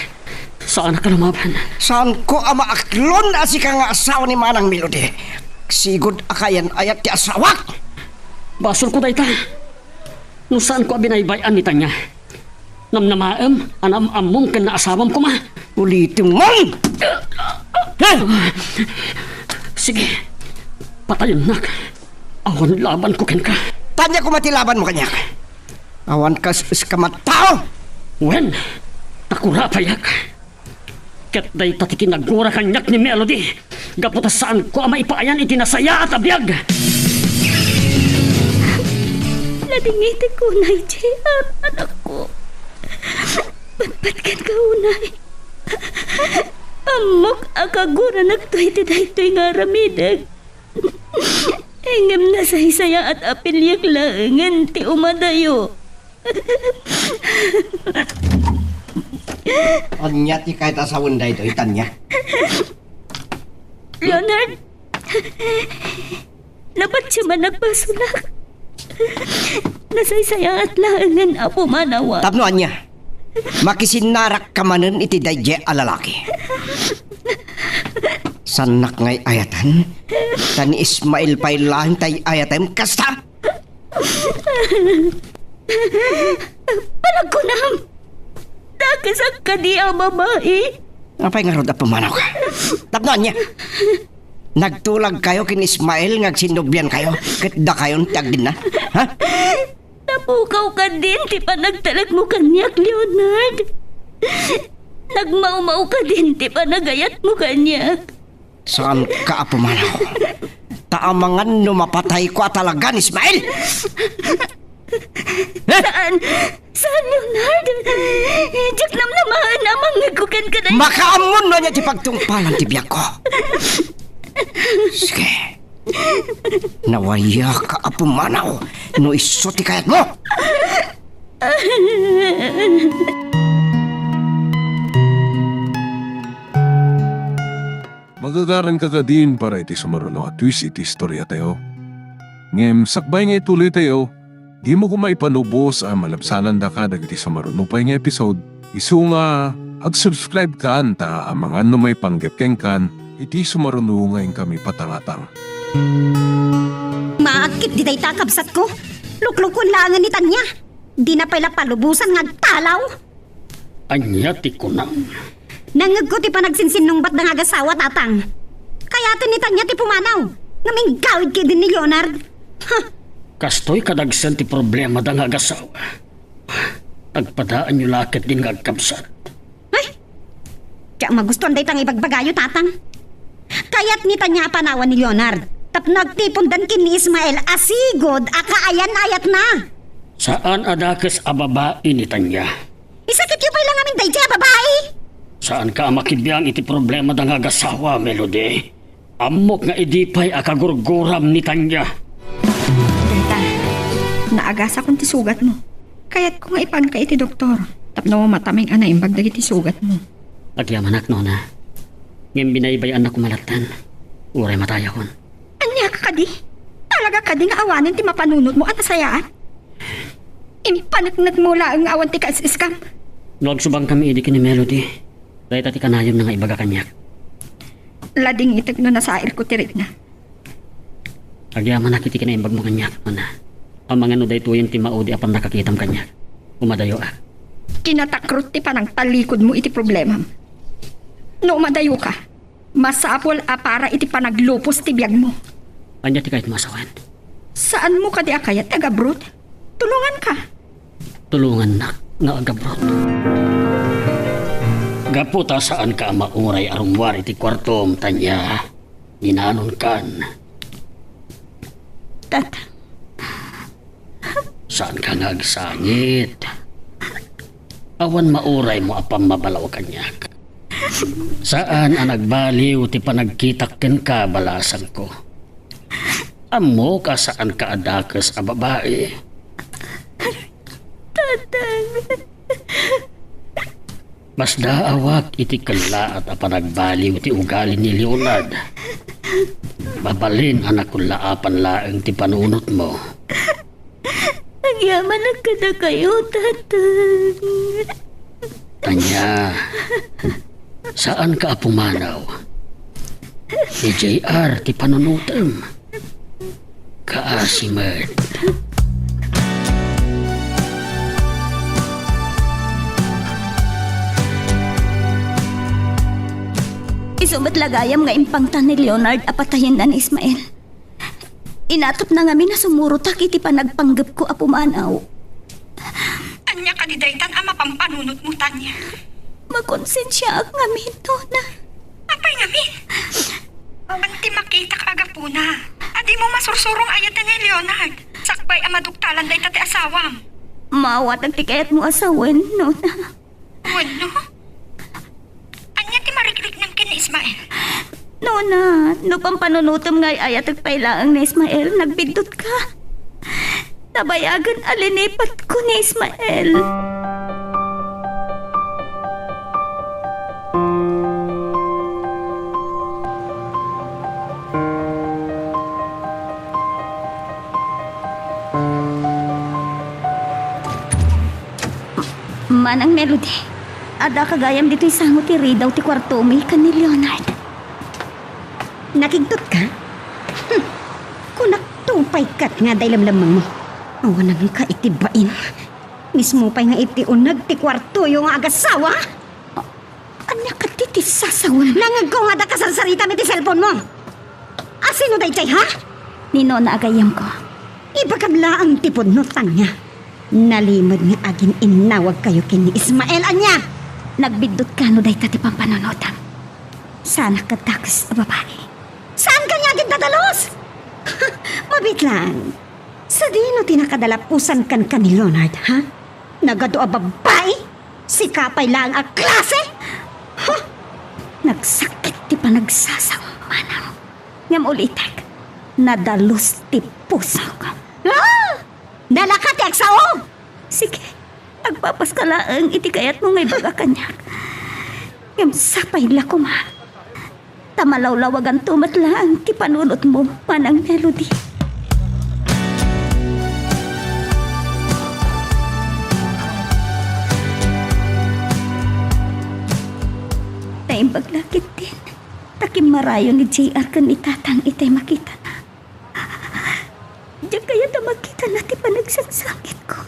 Saanka lumaban. Saanko a maaklon a sika nga asawa ni Manang Melody. Sigud a kaayan-ayat ti asawak. Basolko dayta. No saanko a binaybay-an ni Tanya. Namnamaem a naam-ammom ken naasawam koma. Ulitem man! Sige, patayennak. Awan labanko kenka. Tanya koma ti labanmo kaniak. Awan kas-, kas-, kamattao. Wen, ta kurapayak. Ket dayta ti kinagura kaniak ni Melody, gapu ta saanko a maipaayan iti nasayaat a biag. Nadingitek unay, J R, anakko. Patpatgenka unay. Ammok a kaguranakto iti daytoy nga aramidek. Ngem nasaysayaat a piliek laengen ti umadayo. Ania ti kayat a sawen daytoy, Tanya? Leonard! Napatieman a basolak. Nasaysayaat laengen a pumanawa. Tapno ania? Makisinnarakka manen iti daydiay a lalaki. Saannak ngay-ayatan? Ta ni Ismael pay laeng ti ay-ayatem kasta? Panagkunam! Dakes a kadi a babai! Apay ngarud a pumanawka? Tapno ania? Nagtulagkayo ken Ismael nga agsinnobiankayo ket dakayon ti agdenna? Ha? Napukawka din ti panagtalekmo kaniak, Leonard. Nagmawmawka din ti panagayatmo kaniak. Saanka a pumanaw. Ta amangan no mapatayko a talaga ni Ismael. Saan? Saan, Leonard? Diak namnamaen a mangngegko kenka dayta. Makaammon no ania ti pagtungpalan ti biagko. Sige. Nawayaka a pumanaw no isu ti kayatmo. Magagaranka kadin para iti sumaruno a twist iti istoriatayo. Ngem sakbay nga ituloytayo, dimo koma ipanubos a malabsanandaka dagiti sumaruno pay nga episode, isu nga ag-subscribe kan ta amangan no maipanggep kenkan iti sumaruno nga inkami patangatang. Maagkit di dayta, kabsatko. Luklukoen laengen ni Tanya. Dina pay la palubosan nga agtalaw. Ania ti kunam? Nangngegko ti panagsinsinnungbatda nga agasawa, Tatang. Kayaten ni Tanya ti pumanaw, ngem inggawid ketdin ni Leonard. Ha! Kastoy kadagsen ti problemada nga agasawa. Agpadaanyo la ketdin nga agkabsat. Ay! Diak magustuan dayta nga ibagbagayo, Tatang. Kayat ni Tanya a panawan ni Leonard tapno agtipondan ken ni Ismael a sigud a kaayan-ayatna. Saan a dakes a babai ni Tanya. Isakityo pay la ngamin daydiay a babai! Saanka a makibiang iti problemada nga agasawa, Melody. Ammok nga idi pay a kagurguram ni Tanya. Dayta, naagasakon ti sugatmo. Kayatko nga ipanka iti doktor tapno matameng a naimbag dagiti sugatmo. Agyamanak, nona. Ngem binaybay-annak koma latten. Uray matayakon. Ania ka kadi? Talaga kadi nga awanen ti mapanunotmo a nasayaat? Impaneknekmo laeng nga awan ti kais-iskam. No agsubangkami idi ken ni Melody, dayta ti kanayonna nga ibaga kaniak. Ladingitek no nasairko ti rikna. Agyamanak iti kinaimbagmo kaniak, Nona. Amangan no daytoyen ti maudi a pannakakitam kaniak. Umadayoak. Kinatakrot ti panangtallikudmo iti problemam. No umadayoka, masapul a para iti panaglupos ti biagmo. Ania ti kayatmo a sawen? Saanmo kadi a kayat ti agabroad? Tulonganka. Tulongannak nga agabroad. Gapu ta saanka a mauray a rummuar iti kuartom, Tanya. Inanonkan. Tata. Saanka nga agsangit. Awan mauraymo a pammabalaw kaniak. Saan a nagbaliw ti panagkitak kenka, balasangko. Ammok a saanka a dakes a babai. Tatang. Masdaawak iti kellaat a panagbaliw ti ugali ni Leonard. Mabalin a nakullaapan laeng ti panunotmo. Agyamanak kadakayo, Tatang. Ania, saanka a pumanaw? Ni J R ti panunotem. Kaasi met. Isu met la gayam nga impangtan ni Leonard a patayenna ni Ismael. Inatupna ngamin a sumurotak iti panagpanggepko a pumanaw. Ania kadi daytan a mapampanunotmo, Tanya? Makonsensiaak ngamin, Nona. Apay ngamin? Awan ti makitak a gapuna a dimo masursuro nga ayaten ni Leonard sakbay a maduktalan dayta ti asawam. Maawatak ti kayatmo a sawen, Nona. Wenno? Ania ti marikriknam ken ni Ismael? Nona, no pampanunotem nga ay-ayatek pay laeng ni Ismael, nagbiddutka. Nabayagen a linipatko ni Ismael. Manang Melody, addaka gayam ditoy sango ti ridaw ti kuartomi ken ni Leonard. Nakigtotka? Hmm. Kunak to pay ket nga adda ilemlemmengmo. Awananka iti bain. Mismo pay nga iti uneg ti kuartoyo nga agasawa? Ania kadi ti sasawen? Nangegko nga adda kasarsaritam iti cellphone-mo. A sino daytoy, ha? Ni Nona a gayyemko. Ibagam laeng ti pudno, Tanya. Nalimed nga agin-innawagkayo ken ni Ismael, ania? Nagbiddut kano dayta ti pampanunotam? Saanak a dakes a babai. Saanka nga agindadalus? Mabiit laeng. Sadino ti nakadalapusan kenka ni Leonard, ha? Nagadu a babai? Sika pay laeng a klase? Huh! Nagsakit ti panagsasaom, manang. Ngem ulitek, nadalus ti pusok. Ah! Nalaka ti agsao! Sige, agpapaska laeng iti kayatmo nga ibaga kaniak. Ngem sapay la koma. Ta malawlawaganto met laeng ti panunotmo, Manang Melody. Naimbag la ketdin ta kimmarayo ni J R ken ni Tatang itay makitana. Diak kayat a makitana ti panagsangsangitko.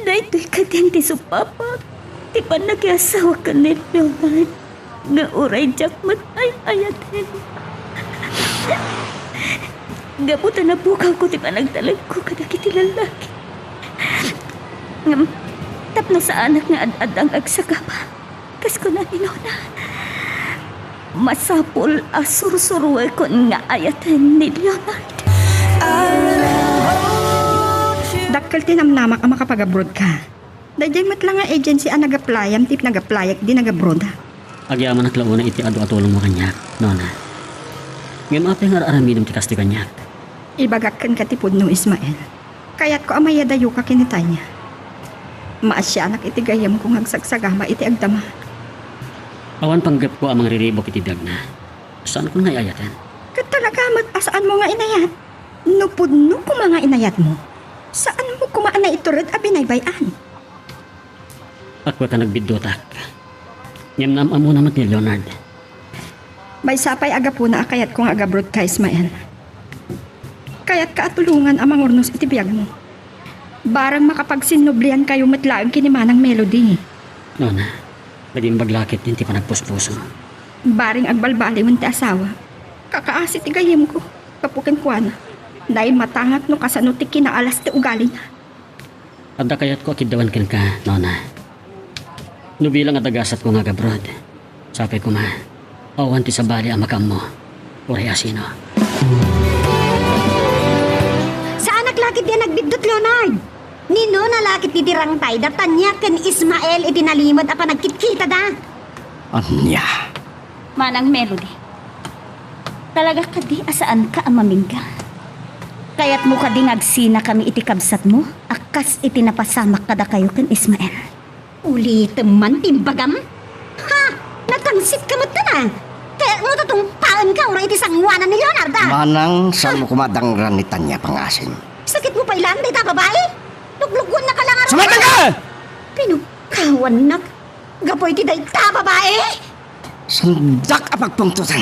Daytoy kadin ti supapak ti pannakiasawa ken ni Leonard nga uray diak met ay-ayaten. Gapu ta napukawko ti panagtalekko kadagiti lallaki. Ngem, tapno saanak nga ad-adda nga agsagaba, kas kuna ni Nona, masapul a sursuruekon nga ayaten ni Leonard. Dakkel ti namnamak a makapag-abroad ka. Daydiay met la nga agency a nag-applyam ti nag-applyak di nag-abroad. Agyamanak la unay iti adu a tulongmo kaniak, Nona. Ngem apay nga ar-aramidem ti kastoy kaniak? Ibagak kenka ti pudno, Ismael. Kayatko a mayadayoka ken ni Tanya. Maasianak iti gayyemko nga agsagsagama iti agdama. Awan panggepko a mangriribuk iti biagna. Saankon nga ay-ayaten. Ket talaga met a saanmo nga inayat? No pudno koma nga inayatmo, saanmo koma a naitured a binaybay-an. Akwak a nagbiddutak. Ngem naam-ammona met ni Leonard. Maysa pay a gapuna a kayatko nga agabroadka, Ismael. Kayatka a tulongan a mangurnos iti biagmo. Barang makapagsinnubliankayo met laeng ken ni Manang Melody. Nona, nagimbag la ketdin ti panagpuspuso. Barang agbalbaliwen ti asawa, kakaasi ti gayyemko gapu kenkuana. Naimatangak no kasano ti kinaalas ti ugalina. Adda kayatko a kiddawen kenka, Nona. No bilang adda gasatko nga agabroad, sapay koma, awan ti sabali a makaammo. Uray asino. Saanak la ketdi a nagbiddut, Leonard. Ni Nona la ketdi ti rangtayda Tania ken Ismael iti nalimed a panagkitkitada. Ania? Manang Melody, talaga kadi a saanka a mamingga? Kayatmo kadi nga agsinakami iti kabsatmo a kas iti napasamak kadakayo ken Ismael? Ulitem man ti imbagam? Ha? Nagtangsit ka met, a? Kayatmo ta tungpaenka uray iti sangoanan ni Leonard, a? Manang, saanmo koma a dangran ni Tania pangasim? Sakitmo pay laeng dayta a babai? Luklukonnaka la ngarud. Sumarita ka! Pinungkawannak gapu iti dayta a babai? Saandak a pagpungtotan.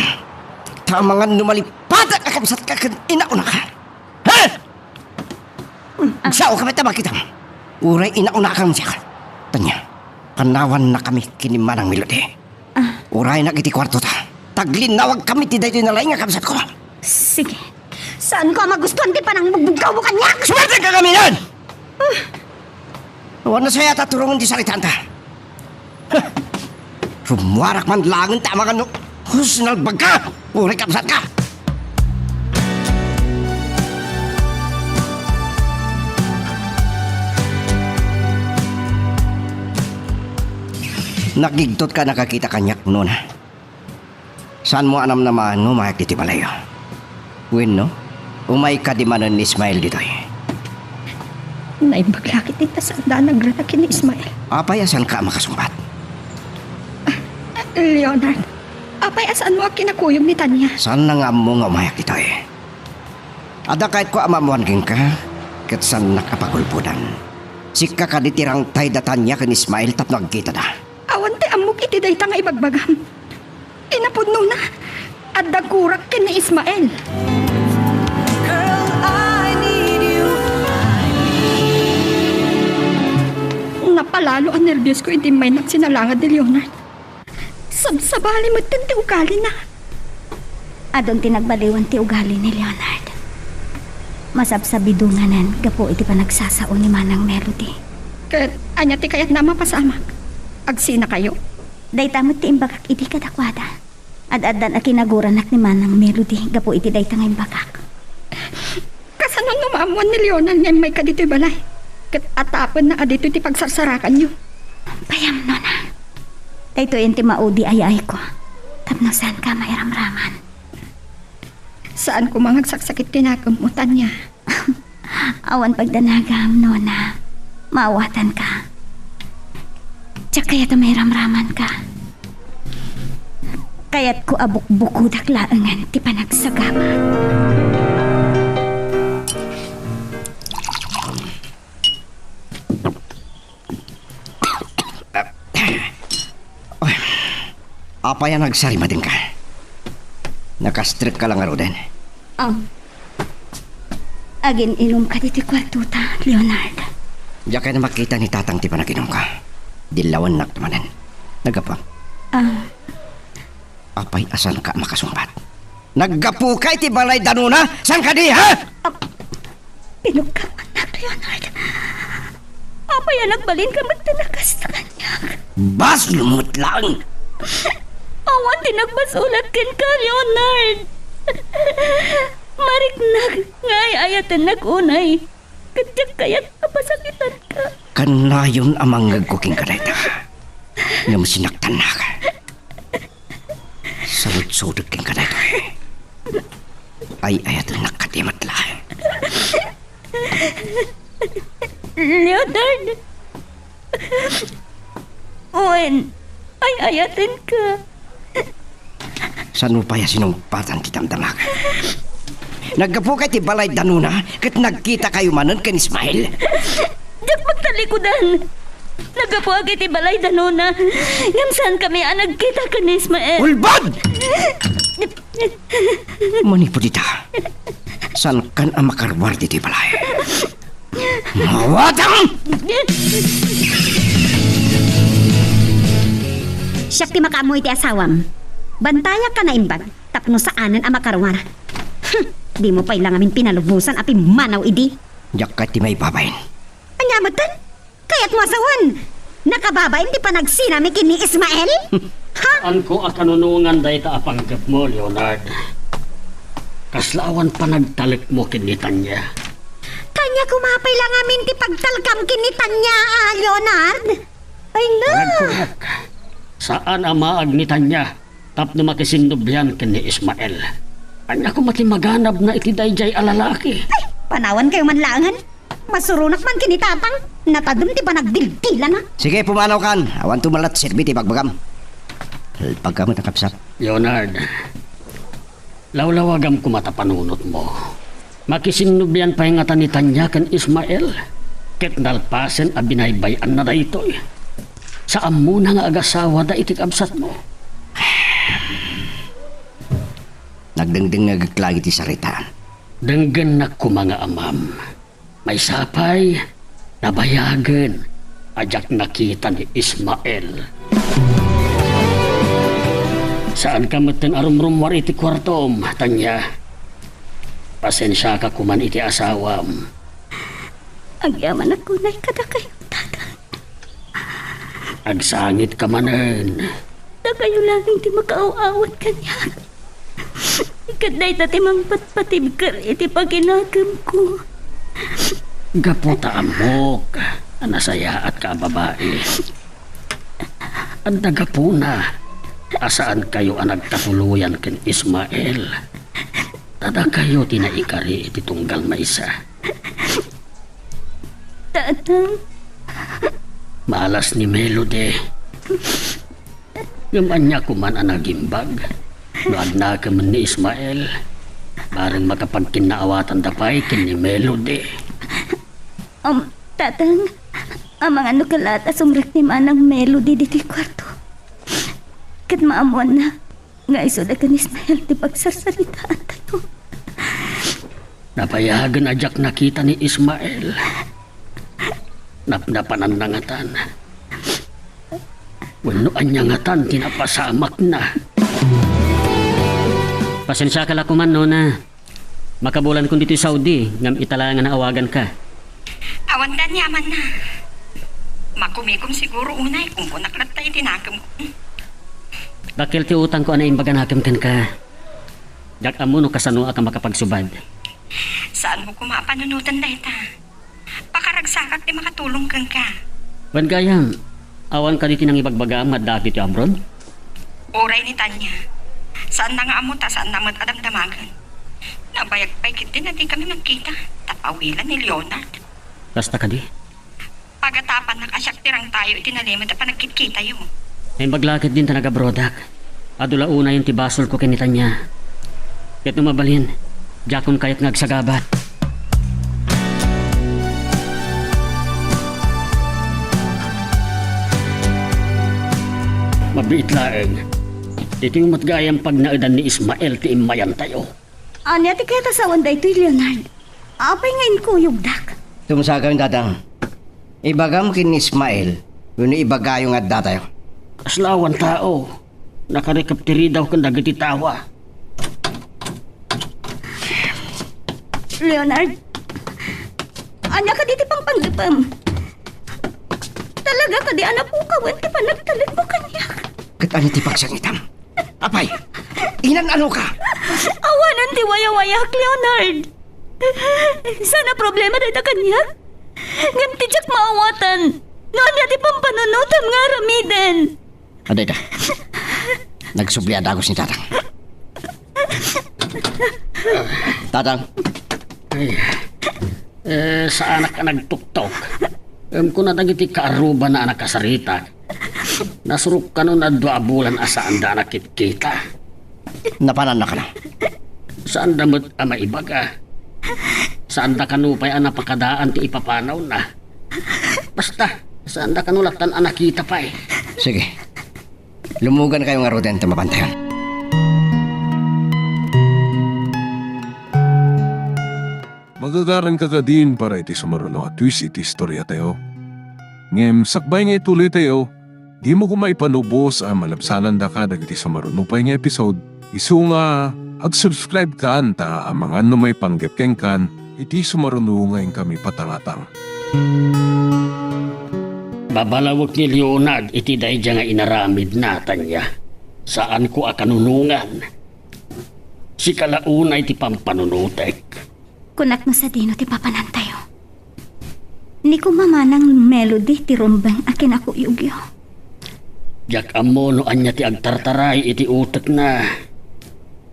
Ta amangan no malipatak a kabsatka ken inaunaka. Ha? Agsaoka met a makitam. Uray inaunakam siak. Tania, kannawannakami ken ni Manang Melody. Ah. Uraynak iti kuartota. Taglinnawagkami ti daytoy nalaing a kabsatko. Sige. Saanko a magustuan ti panangbugbugkawmo kaniak. Sumarita ka ngamin! Ah. Awan nasayaat a turongen ti saritaanta. Rummuarak man laengen ta amangan no sinalbagka, uray kabsatka. Nagigtotka a nakakita kaniak, Nona. Saanmo a namnamaen nga umayak ditoy balayyo? Wenno, umayka di manen ni Ismael ditoy? Naimbag la ketdi ta saanda a nagrana ken ni Ismael. Apay a saanka a makasungbat? Ah, Leonard, apay a saanmo a kinakuyog ni Tania? Saanna nga ammo nga umayak ditoy. Adda kayatko a maammoan kenka, ket saannak a pagulbodan. Sika kadi ti rangtayda Tania ken Ismael tapno agkitada. Awan ti ammok iti dayta nga ibagbagam. Inapudnona, adda gurak ken ni Ismael. Girl, I need you. Napalalo a nerbios ko idi maynak sinalangad ni Leonard. Sabsabali metten ti ugalina. Adun ti nagbaliwan ti ugali ni Leonard. Masabsabidonganen gapu iti panagsasao ni Manang Melody. Ket ania ti kayatna a mapasamak? Agsinakayo? Dayta met ti imbagak idi kadakuada. Ad-addan a kinaguranak ni Manang Melody gapu iti dayta nga imbagak. Kasano no maammoan ni Leonard nga immayka ditoy balay? Ket atapenna a ditoy ti pagsarsarakanyo. Payam, Nona. Daytoyen ti maudi a yaayko tapno saanka mairamraman. Saan koma nga agsaksakit ti nakemmo, Tania. Awan pagdanagam, Nona. Maawatanka. Diak kayat a mairamramanka. Kayatko a bukbukodak laengen ti panagsagaba. Oy, apay a nagsarimadengka? Nakastrekka la ngaruden? Ah. Agin-inumka ditoy kuartota, Leonard. Diak kayat a makita ni Tatang ti panaginumka. Dillawennak manen. Naggapuam. Ah. Apay a saanka a makasungbat? Naggapuka iti balay da Nona? Saan kadi, ha? Ah, pinungkawannak, Leonard. Apay a nagbalinka met ti nakasta kaniak? Basol met laeng. Awan ti nagbasolat kenka, Leonard. Mariknak nga ay-ayatennak unay. Ket diak kayat a pasakitanka. Kannayon a mangngegko kenka dayta. Ngem sinaktannak. Sarudsodek kenka daytoy. Ay-ayatennak kadi met laeng. Leonard! Wen, ay-ayatenka. Saan mo pay a sinungpatan ti damdamak? Naggapuka iti balay da Nona, ket nagkitakayo manen ken Ismael. Diak pagtalikudan. Naggapuak iti balay da Nona, ngem saankami a nagkita ken Ismael. Ulbod! Manipud ita, saankan a makaruar ditoy balay. Mawatam! Siak ti makaammo iti asawam. Bantayak a naimbag tapno saanen a makaruar. Hmm, dimo pay la ngamin pinalubosan a pimmanaw idi. Diak kayat ti maibabain. Ania metten? Kayatmo a sawen, nakababain ti panagsinami ken ni Ismael? Ha? Saanko a kanunongan dayta a panggepmo, Leonard. Kasla awan panagtalekmo ken ni Tanya. Ania koma pay la ngamin ti pagtalkam ken ni Tanya, a, Leonard? Ay, na! Panagkunak, saan a maag ni Tanya tapno makisinnubian ken ni Ismael. Ania koma ti maganabna iti daydiay a lalaki? Ay, panawankayo man laengen. Masuronak man ken ni Tatang. Natadem ti panagdildilana. Sige, pumanawkan. Awanto met la serbi ti ibagbagam. Albagka met a kabsat. Leonard, lawlawagam koma ta panunotmo. Makisinnubian pay ngata ni Tanya ken Ismael, ket nalpasen a binaybay-anna daytoy. Sa ammona nga agasawada iti kabsatmo. Nagdengdengngegek laeng iti sarita. Denggennak koma nga amam. Maysa pay, nabayagen a diak nakita ni Ismael. Saanka metten a rumrummuar iti kuartom, Tanya. Pasensiaka koman iti asawam. Agyamanak unay kadakayo, Tatang. Agsangitka manen. Dakayo laeng ti makaaw-awat kaniak. Ket dayta ti mangpatpatibker iti paginakemko. Gapu ta ammok a nasayaatka a babai. Adda gapuna a saankayo a nagkapuloyan ken Ismael. Ta dakayo ti naikari iti tunggal maysa. Tatang. Malas ni Melody. Ngem ania koman a nagimbag? No agnakemen ni Ismael, bareng makapagkinnaawatanda pay ken ni Melody. Um, Tatang, amangan no kalaat a sumrek ni Manang Melody ditoy kuarto. Ket maammoanna nga isu da ken Ismael ti pagsarsaritaantayo. Nabayagen a diak nakita ni Ismael. Napnapananna ngatan. Wenno ania ngatan ti napasamakna? Pasensiaka la koman, Nona. Makabulankon ditoy Saudi, ngem ita laeng a naawaganka. Awan ti aniamanna. Makumikom siguro unay, kunkunak latta iti nakemko. Dakkel ti utangko a naimbag a nakem kenka. Diak ammo no kasanoak a makapagsubad. Saanmo koma a panunoten dayta. Pakaragsakak ti makatulong kenka. Wen gayam, awan kadi ti nangibagbagam nga adda ditoy abroad? Uray ni Tanya. Saanna nga ammo ta saanna met a damdamagen. Nabayag pay ketdi a dikami nagkita, ta pawilan ni Leonard. Kasta kadi? Pagatapannak a siak ti rangtayo iti nalimed a panagkitkitayo. Naimbag la ketdin ta nagabrodak. Adu la unayen ti basolko ken ni Tanya. Ket no mabalin, diakon kayat nga agsagabat. Mabiit laeng. Ditoy met gayam pagnaedan ni Ismael ti immayantayo. Ania ti kayat a sawen daytoy, Leonard? Apay nga inkuyogdak? Tumsakayon, Tatang. Ibagam ken ni Ismael wenno ibagayo nga addatayo. Kasla awan tao. Nakarikep ti ridaw ken dagiti tawa. Leonard, ania kadi ti pangpanggepem? Talaga kadi a napukawen ti panagtalekmo kaniak? Ket ania ti pagsangitam? Apay, inan-anoka? Awanen ti wayawayak, Leonard. Saan a problema dayta kaniak? Ngem ti diak maawatan no ania ti pampanunotam nga aramiden. Adayta. Nagsubli a dagus ni Tatang. Tatang. Ay, eh, saanak a nagtuktok. Em, kuna dagiti kaarrubana a nakasaritak, nasurok kano nga adu a bulan a saanda a nakitkita. Napananna kano. Saanda met a maibaga. Saanda kano pay a napakadaan ti ipapanawna. Basta, saanda kano lattan a nakita pay. Sige. Lumugankayo ngaruden ta mapantayon. Magagaranka kadin para iti sumaruno a twist iti istoriatayo. Ngem sakbay nga ituloytayo, dimo koma ipanubos a malabsanandaka dagiti sumaruno pay nga episode, isu nga ag-subscribe kan ta amangan no maipanggep kenkan iti sumaruno nga inkami patangatang. Babalawek ni Leonard iti daydiay nga inaramidna, Tanya. Saanko a kanunongan. Sika la unay ti pampanunotek. Kunak no sadino ti papanantayo. Ni koma Manang Melody ti rumbeng a kinakuyogyo. Diak ammo no ania ti agtartaray iti utekna.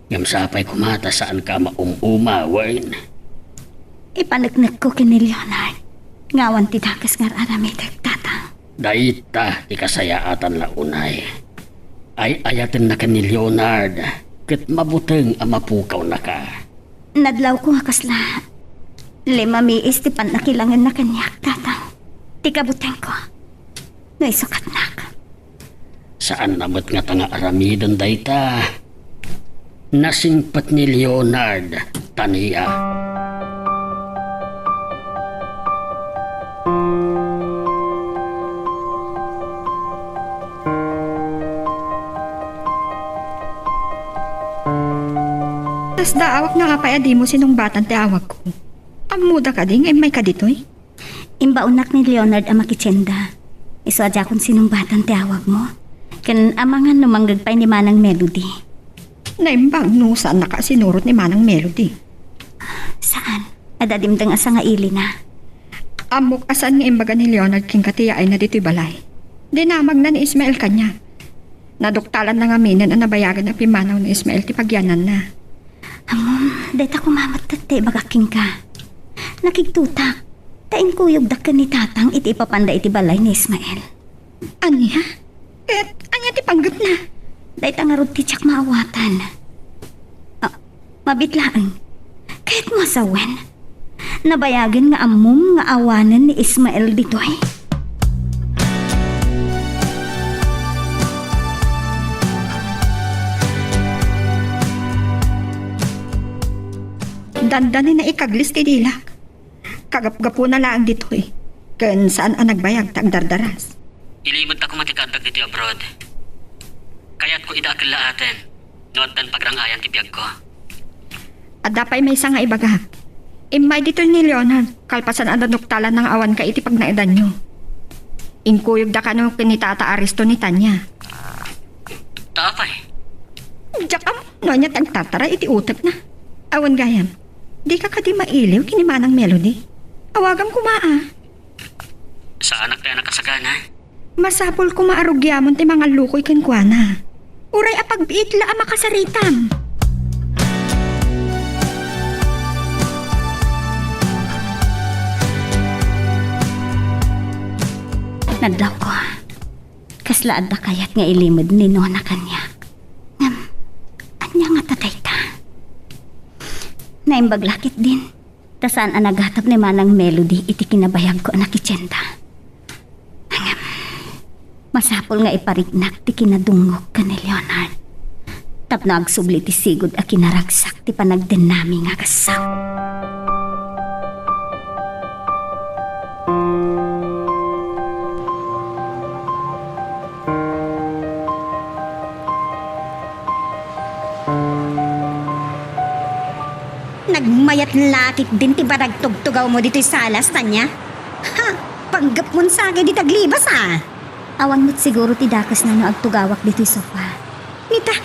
Ngem sapay koma ta saanka a maum-uma wen. Ipaneknekko ken ni Leonard nga awan ti dakes nga ar-aramidek, Tatang. Dayta ti kasayaatan la unay. Ay-ayatenna ken ni Leonard ket mabuteng a mapukawnaka. Nadlawko nga kasla. Lima miis ti pannakilangenna kaniak, Tatang. Ti kabutengko. No isukatnak. Saanna met ngata nga aramiden dayta. Nasingpet ni Leonard, Tanya. Kasla awak nga apay a dimo sinungbatan ti awagko. Ammoda kadi nga immayka ditoy? Imbaonnak ni Leonard a makitienda. Isu a diakon sinungbatan ti awagmo. Ken amangan no manggeg pay ni Manang Melody. Naimbag no saannaka a sinurot ni Manang Melody. Saan? Adda dimdeng a sangailina. Ammok a saan nga imbaga ni Leonard kenka ti yaayna ditoy balay. Dinamagna ni Ismael kaniak. Naduktalanna ngaminen a nabayagen a pimmanaw ni Ismael ti pagyananna. Ammom, dayta koma met ti ibagak kenka. Nakigtotak, ta inkuyogdak ken ni Tatang iti ipapanda iti balay ni Ismael. Ania? Ket ania ti panggepna? Dayta ngarud ti diak maawatan. Ah, mabiit laeng. Kayatmo a sawen? Nabayagen nga ammom nga awanen ni Ismael ditoy. Dandani naikaglis ti dilak. Kagapgapuna laeng ditoy, ken saan a nagbayag ta agdardaras. Ilimedta koma ti kaaddak ditoy abroad. Kayatko ida a kellaaten no addan pagrang-ayan ti biagko. Adda pay maysa nga ibagak. Immay ditoy ni Leonard, kalpasan a naduktalanna nga awanka iti pagnaedanyo. Inkuyogda kano ken ni Tata Aristo ni Tanya. Ta apay? Diak ammo no ania ti agtartaray iti utekna. Awan gayam. Dika kadi mailiw ken ni Manang Melody? Awagam koma a. Saanak ti a nakasagana. Masapul koma a rugiamon ti mangallukoy kenkuana. Uray a pagbiit la a makasaritam. Nadlawko. Kasla adda kayat nga ilimed ni Nona kaniak. Ngem, ania ngata dayta? Naimbag la ketdin, ta saan a nagatap ni Manang Melody iti kinabayagko a nakitienda. Ngem, masapul nga ipariknak ti kinadungngok ken ni Leonard. Tapno agsubli ti sigud a kinaragsak ti panagdennami nga gassaw. Nagmayat la ketdin ti panagtugtugawmo ditoy salas, Tanya. Ha, panggepmon sakay dita aglibas, a. Awan met siguro ti dakesna no agtugawak ditoy sofa. Nita,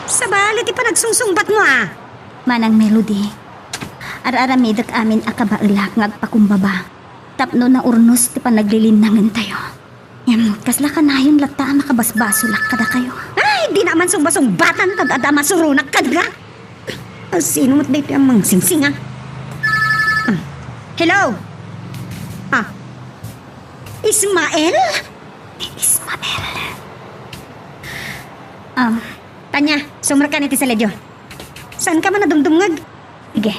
sabali ti panagsungsungbatmo, a. Manang Melody, ar-aramidek amin a kabaelak nga agpakumbaba tapno naurnos ti panaglilinnangentayo. Ngem, kasla kanayon latta a makabasbasolak kadakayo? Ay, dina man sungbasungbatan ta adda a masuronak kenka. A, sino met daytoy a mangsingsinga? Ah, hello? Ah, Ismael? Ismael. Um, Tanya, sumrekkan iti salidayo. Saanka man a dumdumngeg. Sige.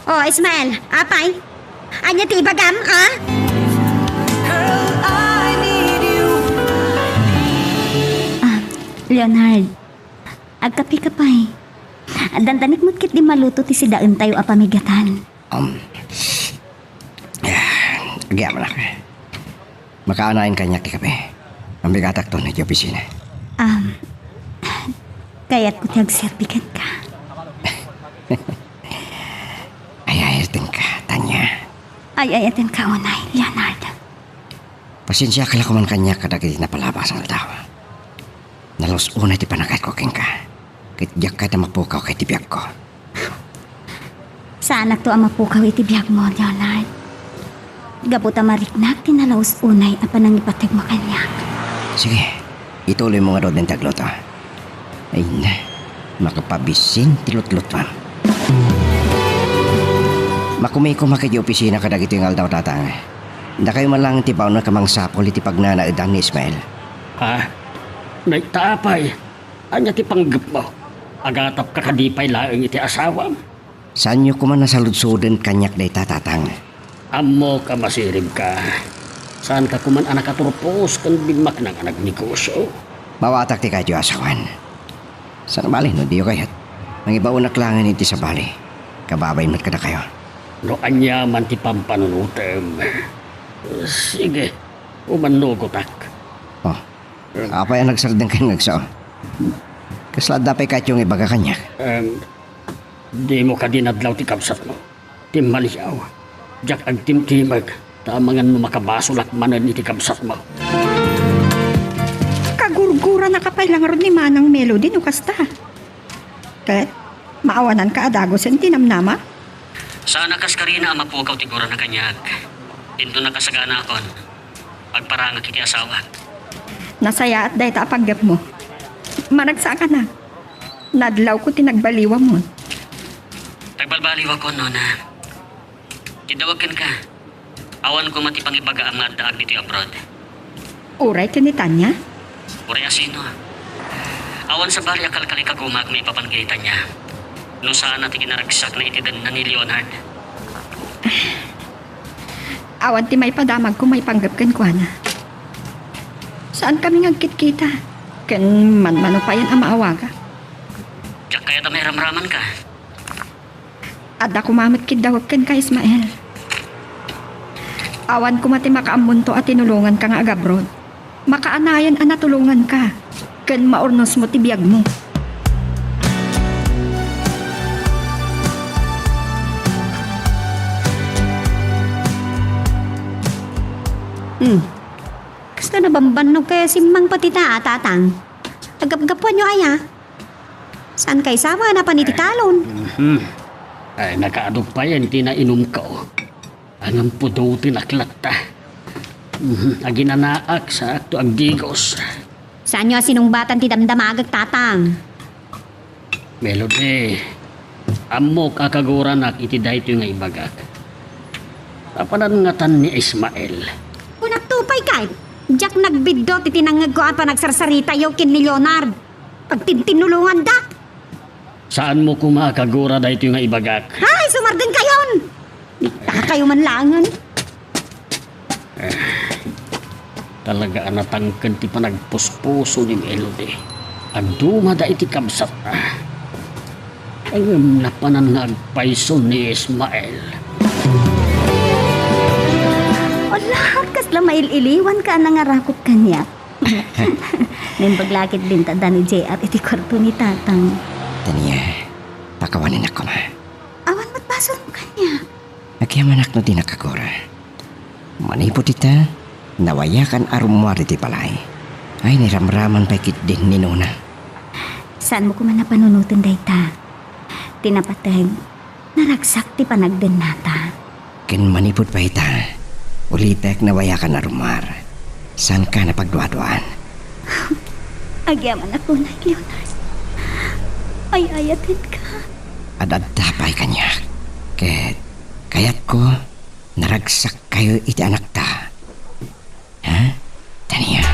Oh, Ismael, apay? Ania ti ibagam, a? Girl, I need you. Ah, Leonard, agkape ka pay. Dandanik met ketdi maluto ti sidaentayo a pamigatan. Um, ah, agyamanak. Makaanayon kaniak ti kape. Ambigatakton idiay opisina. Um, kayatko ti agserbi kenka. Ay-ayatenka, Tanya. Ay-ayatenka unay, Leonard. Pasensiaka la koman kaniak kadagiti napalabas nga aldaw. Nalus unay ti panagayatko kenka, ket diak kayat a mapukaw iti biagko. Saanakto a mapukaw iti biagmo, Leonard. Gapu ta mariknak ti nalus unay a panangipategmo kaniak. Sige, ituloymo ngaruden ti agluto. Ay na, makapabisin ti lutlutuam. Makumiko koma idiay opisina kadagitoy nga aldaw, Tatang. Dakayo man laeng ti baonek a mangsapul iti pagnanaedan ni Ismael. Ha? Nay, ta apay? Ania ti panggepmo? Agatapka kadi pay laeng iti asawam? Saanyo koma a saludsodon kaniak dayta, Tatang. Ammok a masiribka. Saanka koman a nakaturpos ken bimmaknang a nagnegosio. Maawatak ti kayatyo a asawan. Saan a bale no diyo kayat. Mangibaonak laengen iti sabali. Kababain met kadakayo. No aniaman ti pampanunotem. Sige, umannugotak. Oh, apay a nagsardengkayo nga agsao? Kasla adda pay kayatyo nga ibaga kaniak? Em, dimo kadi nadlaw ti kabsatmo? Timmaliaw. Diak agtimtimek, ta amangan no makabasolak manen iti kabsatmo. Kagurguranaka pay la ngarud ni Manang Melody no kasta. Ket, maawananka a dagusen ti namnama? Saan a kas karina a mapukaw ti gurana kaniak. Inton nakasaganakon, agparangak iti asawak. Nasayaat dayta a panggepmo. Managsakana. Nadlawko ti nagbaliwamon. Nagbalbaliwakon, nona. Ti dawag kenka, awan koma ti pangibagaam nga addaak ditoy abroad. Uray ken ni Tanya? Uray a sino? Awan sabali a kalkalikagumak maipapan ken ni Tanya. No saan a ti kinaragsakna iti denna ni Leonard. Awan ti maipadamag koma ipanggep kenkuana. Saankami nga agkitkita, ken manmano payen a maawagak. Diak kayat a mairamramanka. Adda koma met ti dawag kenka, Ismael. Awan koma ti makaammonto a tinulonganka nga agabroad. Makaanayon a natulonganka, ken maurnosmo ti biagmo. Hmm. Kasta nabambannog kaya simmang pati ta, a, Tatang. Agapgapuanyo aya? Saan kay sama na panititalon? Mhm. Ay, nakaadop payen ti nainumko. Ngem pudotenak latta. Mhm. Aginanaak, saakto agdigos. Saanyo a sinungbatan ti damdamagek, Tatang? Melody, ammok a kaguranak iti daytoy nga ibagak. Apanan ngatan ni Ismael? Kunakto pay kay, diak nagbiddut iti nangngegko a panagsarsaritayo ken ni Leonard. Pagtintinnulongandak. Saanmo koma a kagura daytoy nga ibagak? Ay, sumardengkayon! Itakayo man laengen. Eh, talaga a natangken ti panagpuspuso ni Melody. Agdumada iti kabsatna. Ngem napanan nga agpayso ni Ismael. Ala, kasla mail-iliwanka a nangarakop kaniak. Naimbag la ketdin ta adda ni J R iti kuarto ni Tatang. Tania, pakawanenak koma. Awan met basolmo kaniak. Agyamanak no dinak kagura. Manipud ita, nawayakan a rummuar iti balay. Ay, nairamraman pay ketdin ni Nona. Saanmo koma a panunoten dayta. Ti napateg, naragsak ti panagdennata. Ken manipud pay ita, ulitek nawayakan a rummuar. Saankan a pagduaduaan. Agyamanak unay, Leonard. Ay-ayatenka. Ad-adda pay kaniak. Ket kayatko, naragsakkayo iti anakta. Ha? Tania.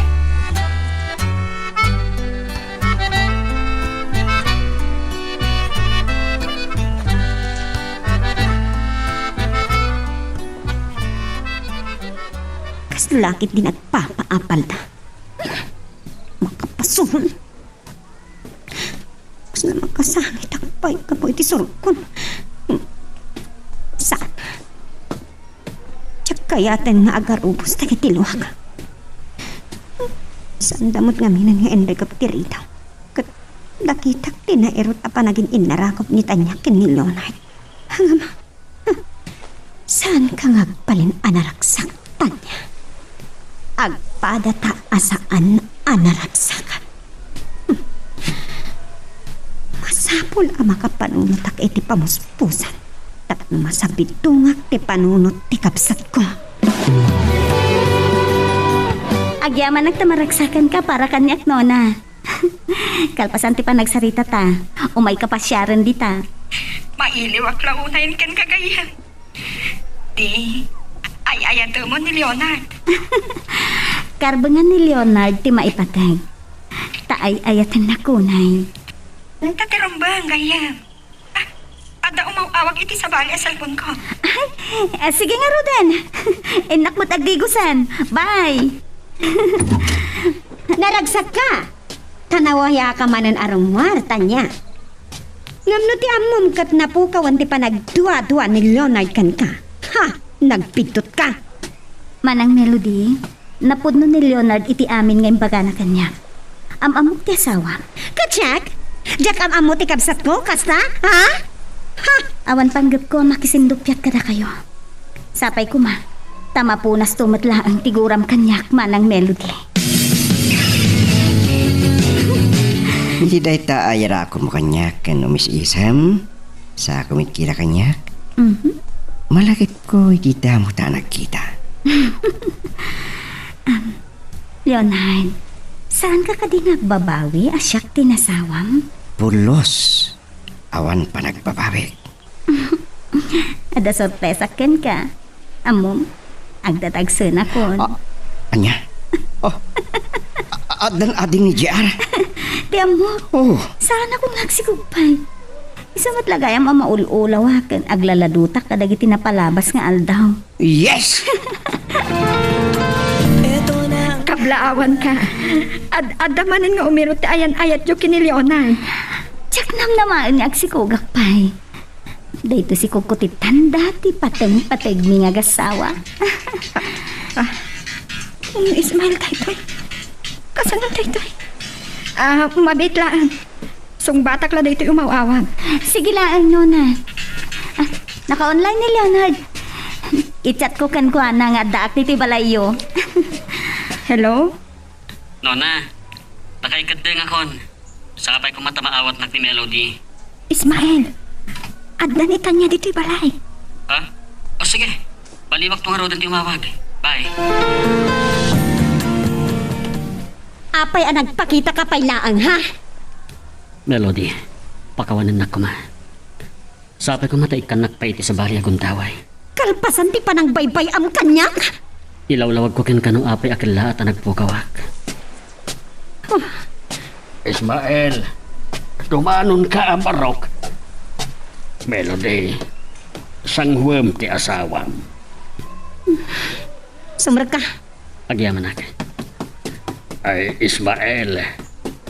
Sila ket ti nagpapaapalda. Makapasuron. Kasla makasangitak pay gapu iti surkon. Saan? Diak kayaten nga agarubos dagiti luak. Saanda met ngaminen nga inregap ti ridaw. Ket nakitak ti nairut a panagin-innarakop ni Tanya ken ni Leonard. Ngem, saanka nga agbalin a naragsak, Tanya? Agpadata a saan a naragsak. Masapul a makapanunotak iti pamuspusan tapno masabidongak ti panunot ti kabsatko. Agyamanak ta maragsakanka para kaniak, Nona. Kalpasan ti panagsaritata, umayka pasiaren dita. Mailiwak la unayen kenka, gayyem. Ti ay-ayatemon ni Leonard. Karbengan ni Leonard ti maipateg. Ta ay-ayatennak unay. Anta ti rumbeng, gayyem. Ah, adda umaw-awag iti sabali a cellphone-ko. Ay, ah, sige ngaruden. Innak met agdigosen. Bye. Naragsakka. Ta nawayaka manen a rummuar, Tanya. Ngem no ti ammom ket napukawan ti panagduadua ni Leonard kenka. Ha! Nagpidtotka. Manang Melody, napudno ni Leonard iti amin nga imbagana kaniak. Am-ammok ti asawam. Kadiak? Diak am-ammo ti kabsatko, kasta? Ha? Ha? Awan panggepko a makisinduppiat kadakayo. Sapay koma, ta mapunasto met laeng ti guram kaniak, Manang Melody. Iti dayta a yarakonmo kaniak ken umis-isem, sa kumitkita kaniak, Mhm. malagipko iti damo ta a nagkita. Am, Leonard, saanka kadi nga agbabawi a siak ti nasawam? Pulos, awan panagbabawik. Adda sorpresak kenka. Ammom, agdatagsenakon. Ah, ania? Oh, a-, addan ading ni J R? Ti ammok, Oh. saanakon nga agsikog pay. Isu met la gayam a maul-ulaw ken aglaladutak kadagiti napalabas nga aldaw. Yes! Kablaawanka. Ad-, adda manen nga umirut ti ayan-ayatyo ken ni Leonard. Diak namnamaen nga agsikogak pay. Daytoy sikogko ti tanda ti pateng-patengmi nga agassawa. Ah, ni Ismael daytoy. Kasano daytoy? Ah, mabiit laeng. Sungbatak la daytoy umaw-awag. Sige laeng, Nona. Ah, naka-online ni Leonard. I-chatko kenkuana nga addaak ditoy balayyo. Hello? Nona, nakaikeddengakon. Sapay koma ta maawatnak ni Melody. Ismael, adda ni Tanya ditoy balay. Ha? O sige, baliwakto ngaruden ti umawag. Bye. Apay a nagpakitaka pay laeng, ha? Melody, pakawanennak koma. Sapay koma ta ikkannak pay iti sabali a gundaway. Kalpasan ti panangbaybay-am kaniak? Ilawlawagko kenka no apay a kellaat a nagpukawak. Ismael, dumanonka a barok. Melody, sanguem ti asawam. Sumrekka. Agyamanak. Ay, Ismael,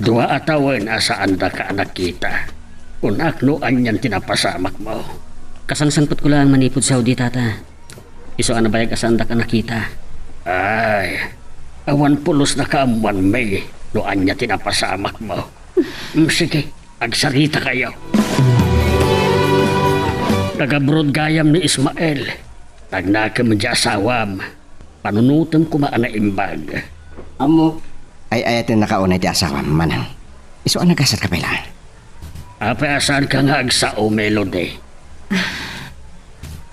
dua a tawen a saandaka a nakita. Kunak no anian ti napasamakmo. Kasangsangpetko laeng manipud Saudi, Tata. Isu a nabayag a saandak a nakita. Ay, awan pulos nakaammoanmi no ania ti napasamakmo. Mm, sige, agsarita kayo. Nag-abroad gayam ni Ismael. Nagnakem di asawam. Panunotem koma a naimbag. Ammo. Ay-ayatennaka unay ti asawam, manang. Isu a nagasatka pay laeng. Apay a saanka nga agsao, Melody?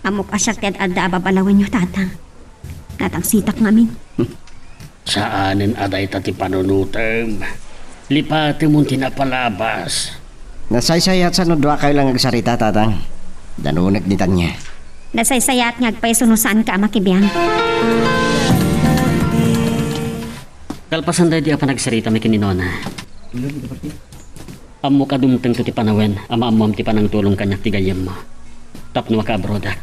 Ammok a siak ti ad-adda a babalawenyo, Tatang. Natangsitak ngamin. Saanen a dayta ti panunotem. Lipatemon ti napalabas. Nasaysayat sa no duakayo lang agsarita, Tatang. Danunek ni Tanya. Nasaysayat nga agpayso no saanka a makibiang. Kalpasan daydi a panagsaritami ken ni Nona. Ammok a dumtengto ti panawen a maammoam ti panangtulong kaniak ti gayyemmo tapno makaabroadak.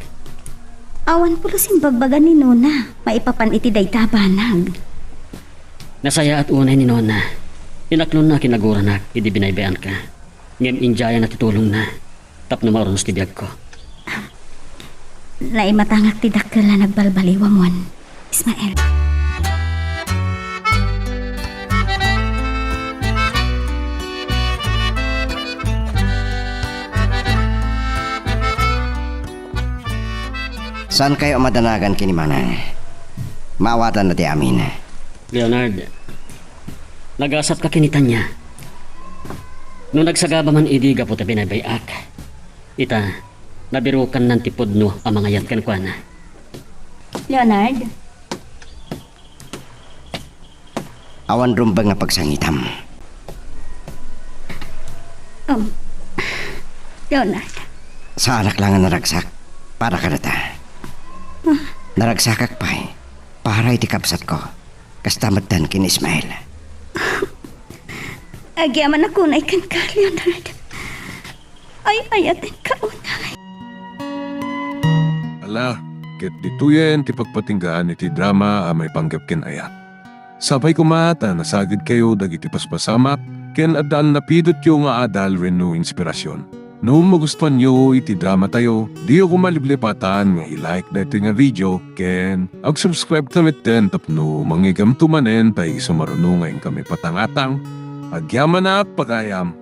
Awan pulos imbagbaga ni Nona maipapan iti dayta a banag. Nasayaat unay ni Nona. Inaklonna kinaguranak idi binaybay-anka. Ngem indiayan ti tulongna tapno maurnos ti biagko. Naimatangak ti dakkel a nagbalbaliwamon, Ismael. Saankayo a madanagan ken ni Manang? Maawatanna ti amin. Leonard, nagasatka ken ni Tanya. No nagsagaba man idi gapu ta binaybay-ak, ita, nabirukannan ti pudno a mangayat kenkuana. Leonard? Awan rumbeng nga pagsangitam. Um, Leonard. Saanak la nga naragsak para kadata. Ah. Naragsakak pay para iti kabsatko. Kasta met ken Ismael. Agyamanak unay kenka, Leonard. Ay-ayatenka unay. Ala, ket ditoyen ti pagpatinggaan iti drama a maipanggep ken ayat. Sapay koma ta nasagidkayo dagiti paspasamak ken adda a napidotyo nga adal wenno inspirasyon. No magustuanyo iti dramatayo, diyo koma liplipatan nga i-like daytoy nga video ken ag-subscribe ta metten tapno mangigamto manen ta isu maruno nga inkami patangatang. Agyamanak pagayam.